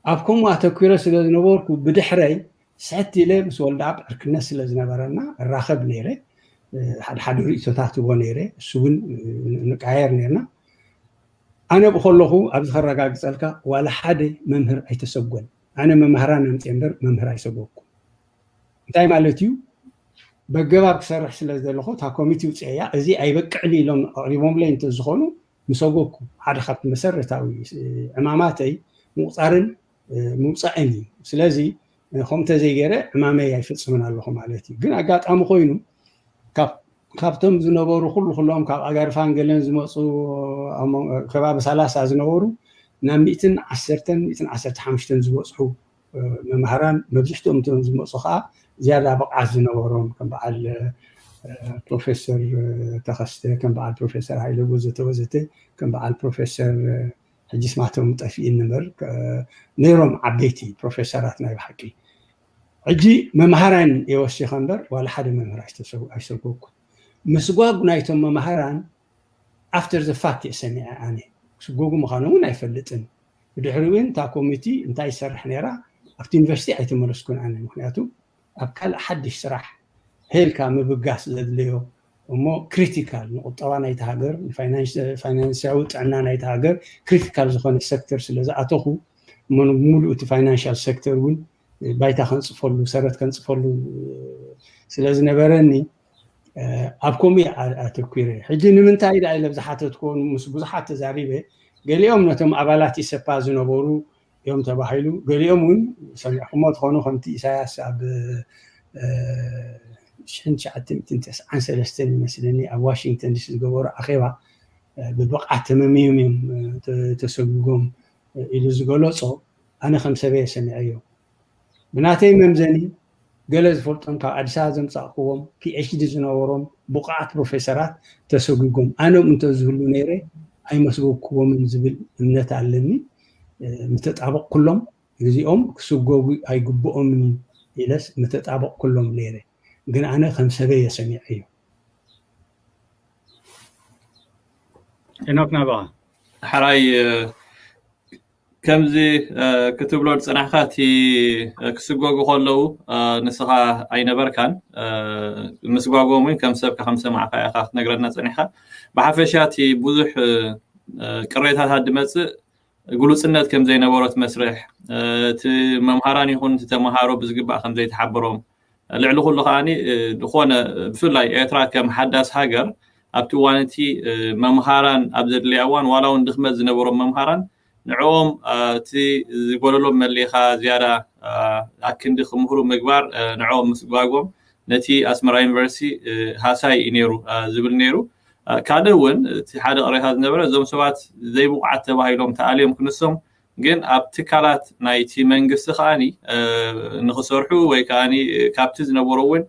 ኣብ ከምኡ ኣተኪረ ስለ ዝነበርኩ ብድሕረይ ስሕት ኢለ ምስ ወልደኣብ ዕርክነት ስለ ዝነበረና እራኸብ ነይረ። ሓደ ሓደ ርእቶታት እቦ ነይረ እሱ እውን ንቃየር ነርና። ኣነ ብከለኹ ኣብዚ ከረጋግፀልካ ዋላ ሓደ መምህር ኣይተሰጎን። ኣነ መምህራን ኣምፅየ እምበር መምህር ኣይሰጎኩም። እንታይ ማለት እዩ? በገባብ ክሰርሕ ስለ ዘለኹ እታ ኮሚቴ ውፅአያ እዚ ኣይበቅዕን ኢሎም ኣቕሪቦምለይ እንተዝኾኑ ምሰጎኩ ሓደ ካብቲ መሰረታዊ ዕማማተይ ምቁፃርን ምውፃእን እዩ። ስለዚ ከምኡ ተዘይገይረ ዕማመይ ኣይፍፅምን ኣለኹ ማለት እዩ። ግን ኣጋጣሚ ኮይኑ ካብቶም ዝነበሩ ኩሉ ኩሎም ካብ ኣጋርፋን ገለን ዝመፁ ከባቢ ሰላሳ ዝነበሩ ናብ ሚእትን ዓሰርተን ሚእትን ዓሰርተ ሓሙሽተን ዝበፅሑ መምሃራን መብዝሕትኦም እቶም ዝመፁ ከዓ ዝያዳ ብቕዓት ዝነበሮም ከም በዓል ፕሮፌሰር ተኸስተ ከም በዓል ፕሮፌሰር ሃይለ ወዘተ ወዘተ ከም በዓል ፕሮፌሰር ሕጂ ስማቶም ጠፊእኒ እምበር ነይሮም ዓበይቲ ፕሮፌሰራት ናይ ብሓቂ። ሕጂ መምሃራን የወሲኸ እምበር ዋላ ሓደ መምህር ኣይሰጎኩ። ምስጓግ ናይቶም መምሃራን ኣፍተር ዘ ፋክት እየ ሰሚዐ ኣነ። ክስጎጉ ምዃኖም እውን ኣይፈልጥን። ብድሕሪ እውን እታ ኮሚቲ እንታይ ይሰርሕ ነይራ ኣብቲ ዩኒቨርሲቲ ኣይተመለስኩን ኣነ። ምክንያቱ ኣብ ካልእ ሓድሽ ስራሕ ሄልካ ምብጋስ ዘድልዮ እሞ ክሪቲካል ንቁጠባ ናይቲ ሃገር፣ ፋይናንስያዊ ጥዕና ናይቲ ሃገር ክሪቲካል ዝኾነ ሴክተር ስለ ዝኣተኹ፣ ሙሉእ እቲ ፋይናንሻል ሴክተር እውን ባይታ ከንፅፈሉ፣ ሰረት ከንፅፈሉ ስለ ዝነበረኒ ኣብ ከምኡ ኣተኪረ። ሕጂ ንምንታይ ዳ ኢለ ዝሓተትኩ ምስ ብዙሓት ተዛሪበ፣ ገሊኦም ነቶም ኣባላት ኢሰፓ ዝነበሩ እዮም ተባሂሉ፣ ገሊኦም እውን ሰሚዕኩሞ ትኾኑ፣ ከምቲ ኢሳያስ ኣብ ሽሕን ትሽዓተ ሚእትን ተስዓን ሰለስተን ይመስለኒ ኣብ ዋሽንግተን ዲሲ ዝገበሩ ኣኼባ ብብቕዓት ተመምዮም እዮም ተሰጉጎም ኢሉ ዝገለጾ ኣነ ከም ሰበየ ሰሚዐዮ። ብናተይ መምዘኒ ገለ ዝፈልጦም ካብ ኣዲስ ኣበባ ዘምጻእክዎም ፒኤችዲ ዝነበሮም ብቑዓት ፕሮፌሰራት ተሰጉጎም። ኣነ እንተዝህሉ ነይረ ኣይመስጎግክዎምን ዝብል እምነት ኣለኒ። ምተጣበቕኩሎም፣ እዚኦም ክስጎጉ ኣይግብኦምን ኢለስ ምተጣበቕኩሎም ነይረ። ግን ኣነ ከም ሰበየ ሰሚዐዮ። ሄኖክ ናባኻ። ሕራይ ከምዚ ክትብሎ ዝፀናሕካ እቲ ክስጎጉ ከለዉ ንስኻ ኣይነበርካን። ምስጓጎም እውን ከም ሰብካ ከም ሰማዕካ ኢኻ ክትነግረና ፀኒሕካ። ብሓፈሻ እቲ ብዙሕ ቅሬታታት ዝመፅእ ግሉፅነት ከም ዘይነበሮ እቲ መስርሕ፣ እቲ መምሃራን ይኹን እቲ ተምሃሮ ብዝግባእ ከም ዘይተሓበሮም፣ ልዕሊ ኩሉ ከዓኒ ዝኾነ ብፍላይ ኤርትራ ከም ሓዳስ ሃገር ኣብቲ እዋን እቲ መምሃራን ኣብ ዘድልያ እዋን ዋላ እውን ድኽመት ዝነበሮም መምሃራን ንዕኦም እቲ ዝጎደሎም መሊኻ ዝያዳ ኣክንዲ ክምህሩ ምግባር ንዕኦም ምስጓጎም ነቲ ኣስመራ ዩኒቨርሲቲ ሃሳይ እዩ ነይሩ ዝብል ነይሩ። ካልእ እውን እቲ ሓደ ቅሬታ ዝነበረ እዞም ሰባት ዘይብቑዓት ተባሂሎም ተኣልዮም ክንሶም ግን ኣብ ትካላት ናይቲ መንግስቲ ከዓኒ ንክሰርሑ ወይ ከዓኒ ካብቲ ዝነበሮ እውን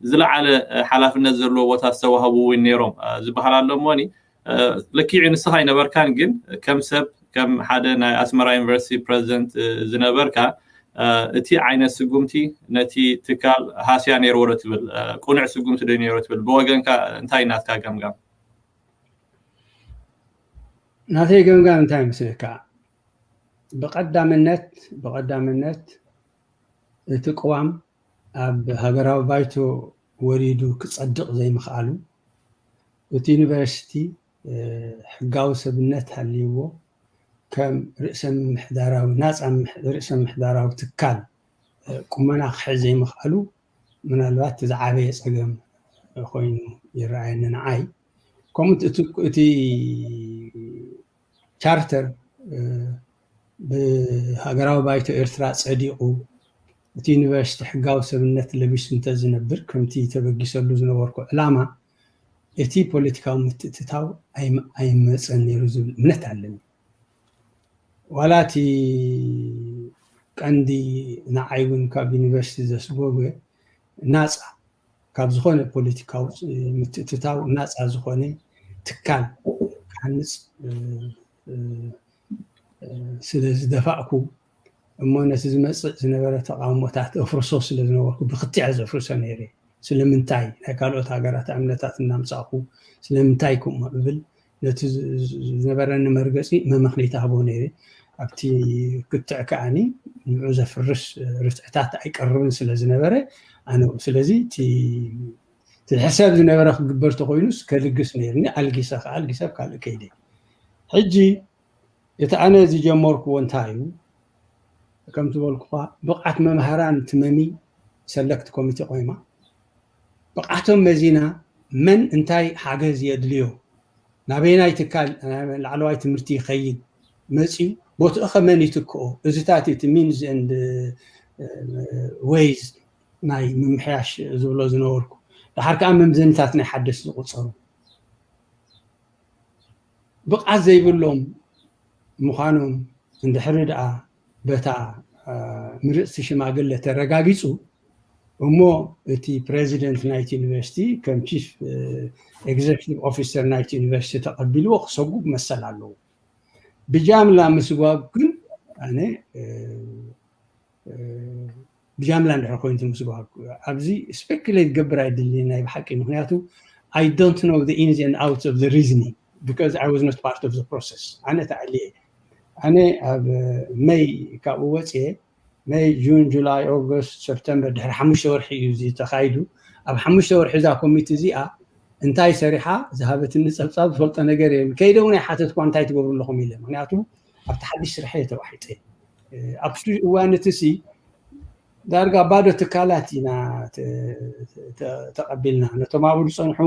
ዝለዓለ ሓላፍነት ዘለዎ ቦታ ዝተዋህቡ እውን ነይሮም ዝበሃል ኣሎ እሞኒ ልክዕ ንስኻ ኣይነበርካን ግን ከም ሰብ ከም ሓደ ናይ ኣስመራ ዩኒቨርሲቲ ፕረዚደንት ዝነበርካ እቲ ዓይነት ስጉምቲ ነቲ ትካል ሃስያ ነይርዎ ዶ ትብል ቁኑዕ ስጉምቲ ዶ ነይሩ ትብል ብወገንካ እንታይ ናትካ ገምጋም? ናተይ ገምጋም እንታይ ምስልካ? ብቐዳምነት ብቐዳምነት እቲ ቅዋም ኣብ ሃገራዊ ባይቶ ወሪዱ ክጸድቕ ዘይምኽኣሉ፣ እቲ ዩኒቨርሲቲ ሕጋዊ ሰብነት ሃልይዎ ከም ርእሰ ምምሕዳራዊ ናፃ ርእሰ ምምሕዳራዊ ትካል ቁመና ክሕዝ ዘይምኽኣሉ ምናልባት ዝዓበየ ፀገም ኮይኑ ይረኣየኒ ንዓይ። ከምኡ እቲ ቻርተር ብሃገራዊ ባይቶ ኤርትራ ጸዲቑ እቲ ዩኒቨርሲቲ ሕጋዊ ሰብነት ለቢሱ እንተዝነብር ከምቲ ተበጊሰሉ ዝነበርኩ ዕላማ እቲ ፖለቲካዊ ምትእትታው ኣይመፀን ነይሩ ዝብል እምነት ኣለኒ። ዋላ እቲ ቀንዲ ንዓይ እውን ካብ ዩኒቨርሲቲ ዘስጎገ ናፃ ካብ ዝኾነ ፖለቲካዊ ምትእትታው ናፃ ዝኾነ ትካል ክሃንፅ ስለ ዝደፋእኩ እሞ ነቲ ዝመፅእ ዝነበረ ተቃውሞታት እፍርሶ ስለ ዝነበርኩ ብክትዕ ዘፍርሶ ነይረ። ስለምንታይ ናይ ካልኦት ሃገራት እምነታት እናምፃእኩ ስለምንታይ ከምኡ እብል ነቲ ዝነበረኒ መርገፂ መመኽነይቲ ሃቦ ነይረ። ኣብቲ ክትዕ ከዓኒ ንዑ ዘፍርስ ርትዕታት ኣይቀርብን ስለ ዝነበረ ኣነ ስለዚ እቲ ሕሰብ ዝነበረ ክግበር ተኮይኑስ ከልግስ ነይርኒ ኣልጊሰ ከዓ ኣልጊሰ ኣብ ካልእ ከይደ። ሕጂ እቲ ኣነ ዝጀመርክዎ እንታይ እዩ? ከም ዝበልኩኻ ብቕዓት መምሃራን ትመሚ ሰለክት ኮሚቴ ቆይማ ብቕዓቶም መዚና መን እንታይ ሓገዝ የድልዮ ናበየናይ ትካል ላዕለዋይ ትምህርቲ ይኸይድ መፅዩ ቦትኡ ከመን ይትክኦ እዚታት እቲ ሚንስ ኤንድ ወይዝ ናይ ምምሕያሽ ዝብሎ ዝነበርኩ ድሓር ከዓ መምዘኒታት ናይ ሓደስ ዝቁፀሩ ብቕዓት ዘይብሎም ምዃኖም እንድሕሪ ደኣ በታ ምርፅቲ ሽማግለ ተረጋጊፁ እሞ እቲ ፕሬዚደንት ናይቲ ዩኒቨርሲቲ ከም ቺፍ ኤግዘኪቲቭ ኦፊሰር ናይቲ ዩኒቨርሲቲ ተቐቢልዎ ክሰጉግ መሰል ኣለዎ። ብጃምላ ምስጓግ ግን ኣነ ብጃምላ እንድሕር ኮይኑ ምስጓግ ኣብዚ ስፔክሌት ገብር ኣይድልን ናይ ብሓቂ ምክንያቱ I don't know the ins and outs of the reasoning because I was not part of the process ኣነ ተኣልየ ኣነ ኣብ መይ ካብኡ ወፅየ መይ፣ ጁን፣ ጁላይ፣ ኦገስት፣ ሰፕተምበር፣ ድሕሪ ሓሙሽተ ወርሒ እዩ እዚ ተኻይዱ። ኣብ ሓሙሽተ ወርሒ እዛ ኮሚቲ እዚኣ እንታይ ሰሪሓ ዝሃበትኒ ጸብጻብ ዝፈልጦ ነገር የለን። ከይደ እውን ኣይሓተትኳ እንታይ ትገብሩ ኣለኹም ኢለ። ምክንያቱ ኣብቲ ሓድሽ ስርሐ እየ ተዋሒጠ። ኣብቲ እዋን እቲ ሲ ዳርጋ ባዶ ትካላት ኢና ተ- ተ- ተቐቢልና። ነቶም ኣብኡ ዝጸንሑ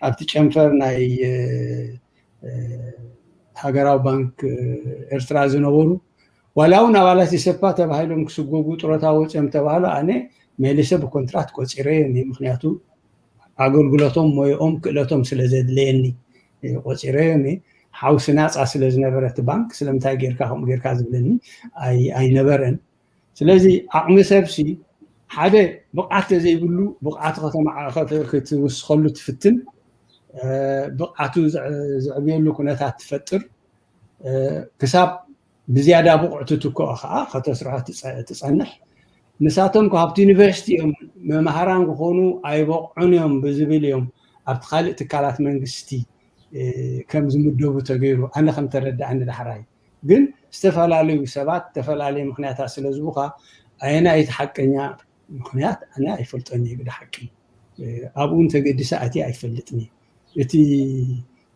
ኣብቲ ጨንፈር ናይ ሃገራዊ ባንክ ኤርትራ ዝነበሩ ዋላ እውን ኣባላት ኢሰፓ ተባሂሎም ክስጎጉ ጥሮታ ወፅኦም ተባህሉ ኣነ መሊሰ ብኮንትራት ቆፂረዮም እየ። ምክንያቱ ኣገልግሎቶም ሞይኦም ክእለቶም ስለ ዘድለየኒ ቆፂረዮም እየ። ሓውሲ ናፃ ስለ ዝነበረ እቲ ባንክ ስለምንታይ ጌርካ ከምኡ ጌርካ ዝብለኒ ኣይነበረን። ስለዚ ዓቕሚ ሰብሲ ሓደ ብቕዓት ተዘይብሉ ብቕዓቱ ክትውስኸሉ ትፍትን፣ ብቕዓቱ ዘዕብየሉ ኩነታት ትፈጥር፣ ክሳብ ብዝያዳ ብቑዕ ትትክኦ ከዓ ከተስርሖ ትፀንሕ። ንሳቶም ካብቲ ዩኒቨርሲቲ እዮም መምሃራን ክኾኑ ኣይበቕዑን እዮም ብዝብል እዮም ኣብቲ ካልእ ትካላት መንግስቲ ከም ዝምደቡ ተገይሩ ኣነ ከም ተረድኣኒ ዳሕራይ። ግን ዝተፈላለዩ ሰባት ዝተፈላለየ ምክንያታት ስለ ዝቡኻ ኣየናይ እቲ ሓቀኛ ምክንያት ኣነ ኣይፈልጦን እየ ግዳ ሓቂ ኣብኡ እንተገዲሰ ኣትየ ኣይፈልጥን እየ። እቲ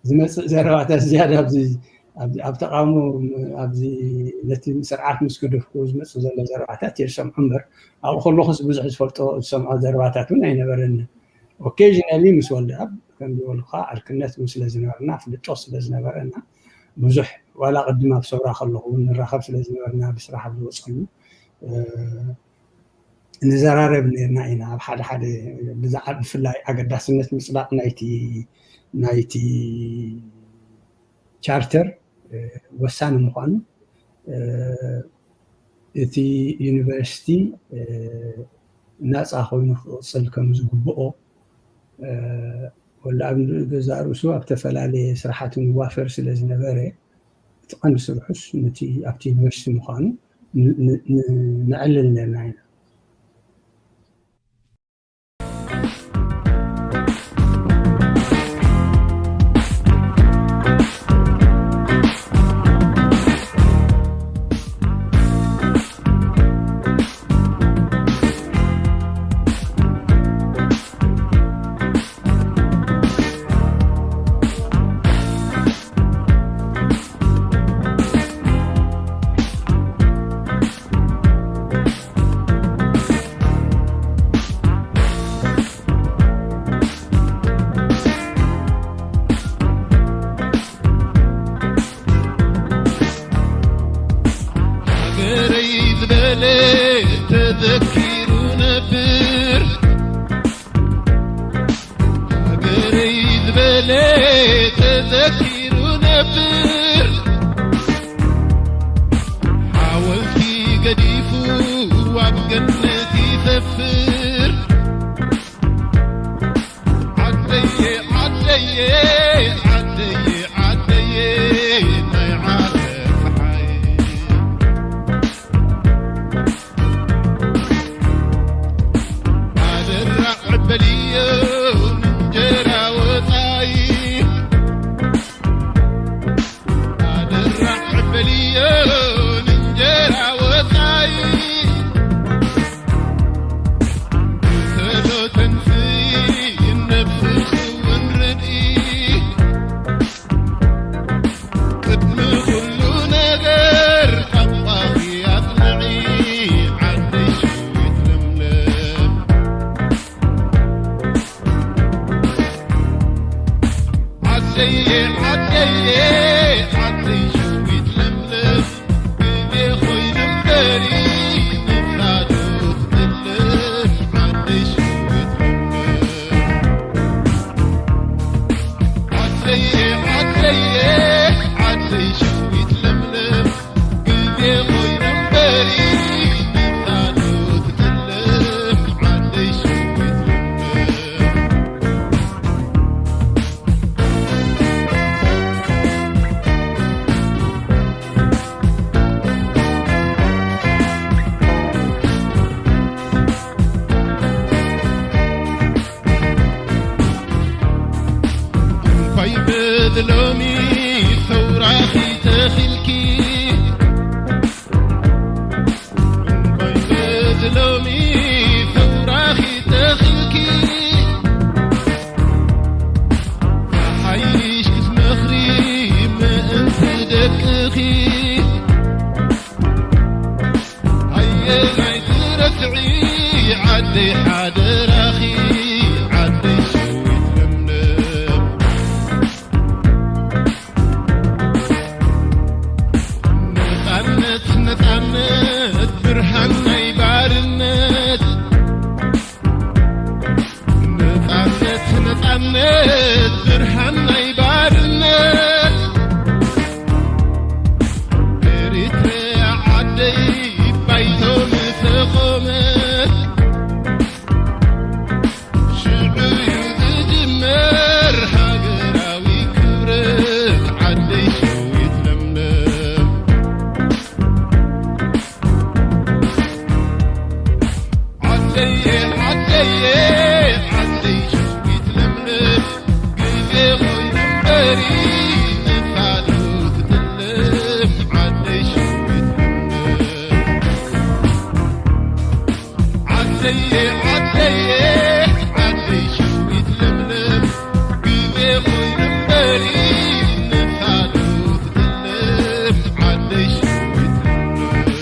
ዝመፅእ ዘረባታት ዝያዳ ኣብዚ ኣብ ተቃውሞ ኣብዚ ነቲ ስርዓት ምስ ገደፍኩ ዝመፅእ ዘሎ ዘረባታት እየ ዝሰምዖ እምበር ኣብኡ ከለኹስ ብዙሕ ዝፈልጦ ዝሰምዖ ዘረባታት እውን ኣይነበረንን። ኦኬዥናሊ ምስ ወልደኣብ ከም ዝበልኩኻ ዕርክነት እውን ስለ ዝነበረና ፍልጦ ስለ ዝነበረና ብዙሕ ዋላ ቅድም ኣብ ሰውራ ከለኹ እውን ንራኸብ ስለ ዝነበርና ብስራሕ ኣብ ዝወፀሉ ንዘራረብ ነርና ኢና ኣብ ሓደ ሓደ ብዛዕባ ብፍላይ ኣገዳስነት ምፅዳቕ ናይቲ ናይቲ ቻርተር ወሳኒ ምዃኑ እቲ ዩኒቨርሲቲ ናፃ ኮይኑ ክቕፅል ከም ዝግብኦ ወላ ኣብ ገዛ ርእሱ ኣብ ዝተፈላለየ ስራሓት ንዋፈር ስለ ዝነበረ እቲ ቀንዲ ስርሑስ ነቲ ኣብቲ ዩኒቨርሲቲ ምዃኑ ነዕልል ነርና ኢና። ብርሃን ናይ ባርነት ኤሪትርያ ዓደይ ባይቶ ምስ ተቖመት ሽዑ እዩ ዝጅመር ሃገራዊ ክብረት ዓደይ ሸዊት ለምለም። ዓደየ ዓደየ ዓደይ ሸዊት ለምለም ግዜ ኮይኑ እምበሪ ንፋዶ ትጥልም ዓደይ ሸዊት ለምለም። ዓደየ ዓደየ ዓደይ ሸዊት ለምለም ግዜ ኮይኑ እምበሪ ንፋዶ ትጥልም ዓደይ ሸዊት ለምለም።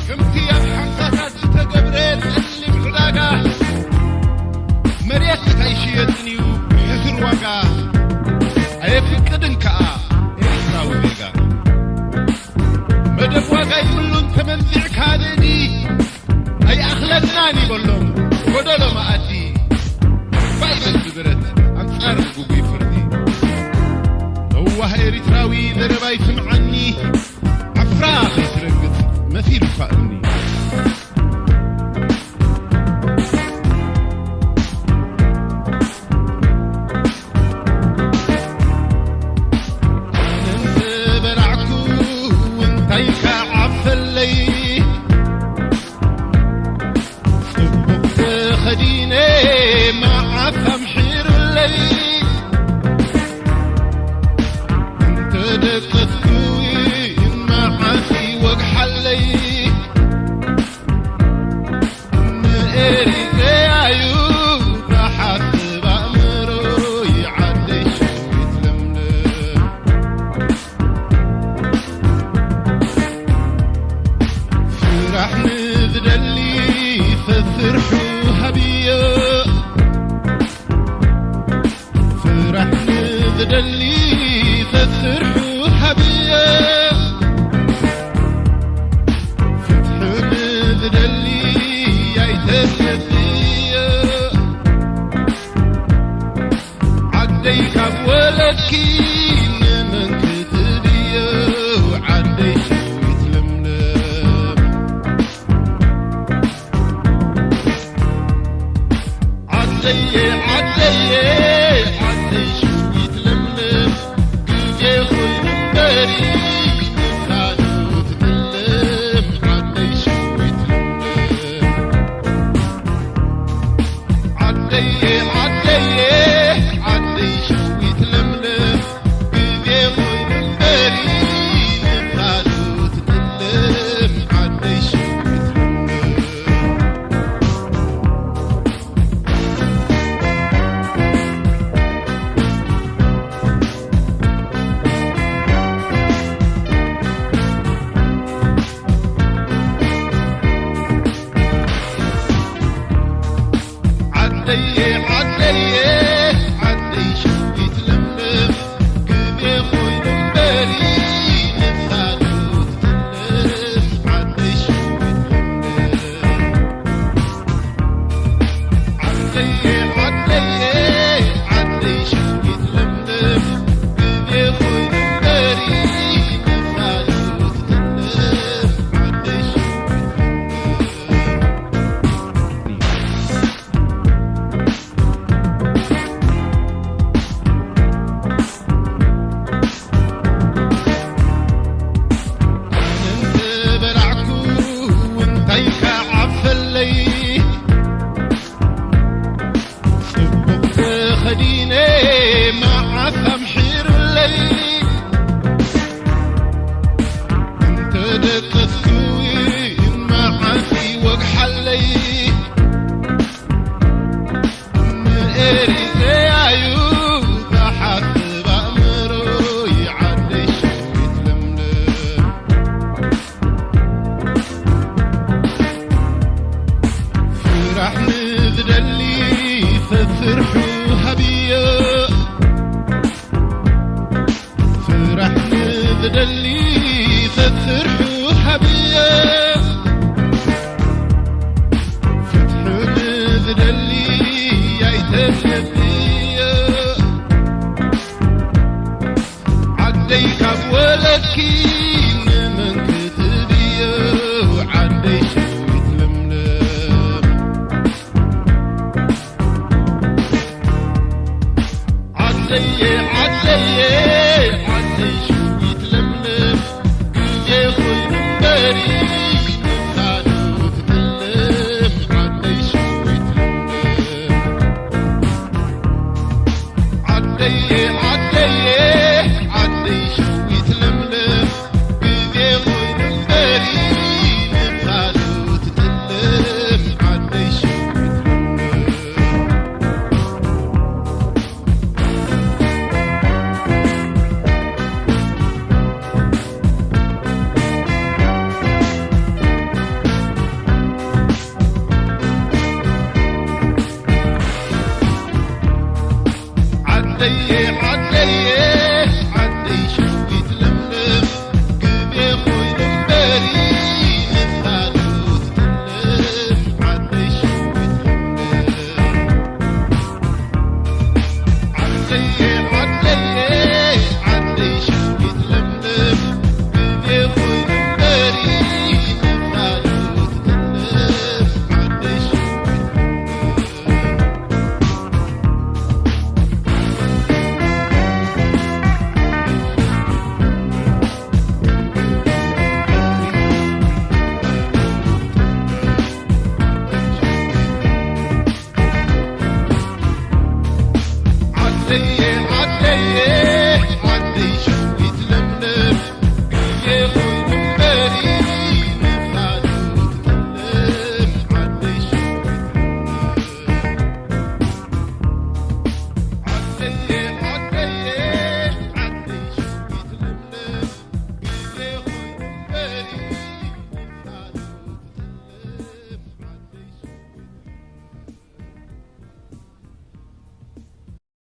ከምቲ ኣብ ሓምሳታት ዝተገብረ ጸሊም ዕዳጋ፣ መሬት ኣይሽየጥን እዩ ብሕሱር ዋጋ፣ ኣየፍቅድን ከኣ ኤርትራዊ ዜጋ። መደብ ዋጋ ይብሉን ተመንዚዕካ ንእዲ፣ ኣይኣኽለናን ይበሎም ጎደሎ መኣዲ። ባይብል ብብረት ኣንጻር ግጉይ ፍርዲ። ለዋህ ኤሪትራዊ ዘረባይ ስምዓኒ፣ ዓፍራ ከይትረግጽ መሲሉካ እምኒ። ኣነ እንተበላዕኩ እንታይ ከዓብሰለይ? ጽቡቕ ተኸዲነ መዓስ ኣምሒሩለይ? እንተደቀስኩ እውን መዓስ ይወግሓለይ? ንኤሪትረያዩ ዝሓስብ ኣእምሮይ ዓደይ ሸዊት ለምለም። ስራሕ ንዝደሊ ሰብ ስርሑ ሃብዮ። ስራሕ ንዝደሊ ሰብ ስርሑ ሃብዮ። ፍትሒ ንዝደሊ ኣይተስንፍዮ። ዓደይ ካብ ወለድኪ ንመን ክትብዮ? ዓደይ ሸዊት ለምለም። ዓደየ ዓደየ ዓደይ ሸዊት ለምለም። ግዜ ኮይኑ እምበሪ ንኻልእ ትጥልም ዓደይ ሸዊት ለምለም። ዓደየ ዓደየ ዓደይ ሸዊት ለምለም። ግዜ ኮይኑ እምበሪ ንኻልእ ትጥልም ዓደይ ሸዊት ለምለም። ዓደየ ዓደየ ዓደይ ሸዊት ለምለም። ግዜ ኮይኑ እምበሪ ንኻልእ ትጥልም ዓደይ ሸዊት ለምለም። ዓደየ ዓደየ ዓደይ ሸዊት ለምለም። ግዜ ኮይኑ እምበሪ ንኻልእ ትጥልም ዓደይ ሸዊት ለምለም። ንመን ክትብዮ ዓደይ ሸዊት ለምለም። ዓደየ ዓደየ ዓደይ ሸዊት ለምለም። ግዜ ኮይኑ እምበሪ ንኻልኦት ትልም ዓደይ ሸዊት ለምለም። ዓደየ ዓደየ ዓደይ ሸዊት ለምለም። ግዜ ኮይኑ እምበሪ ንኻልኦት ትልም ዓደይ ሸዊት ለምለም። ዓደየ ዓደየ ዓደይ ሸዊት ለምለም። ግዜ ኮይኑ እምበሪ ንኻልኦት ትልም ዓደይ ሸዊት ለምለም። ዓደየ ዓደየ ዓደይ ሸዊት ለምለም። ግዜ ኮይኑ እምበሪ ንኻልኦት ትልም ዓደይ ሸዊት ለምለም። ዓደየ ዓደየ ዓደይ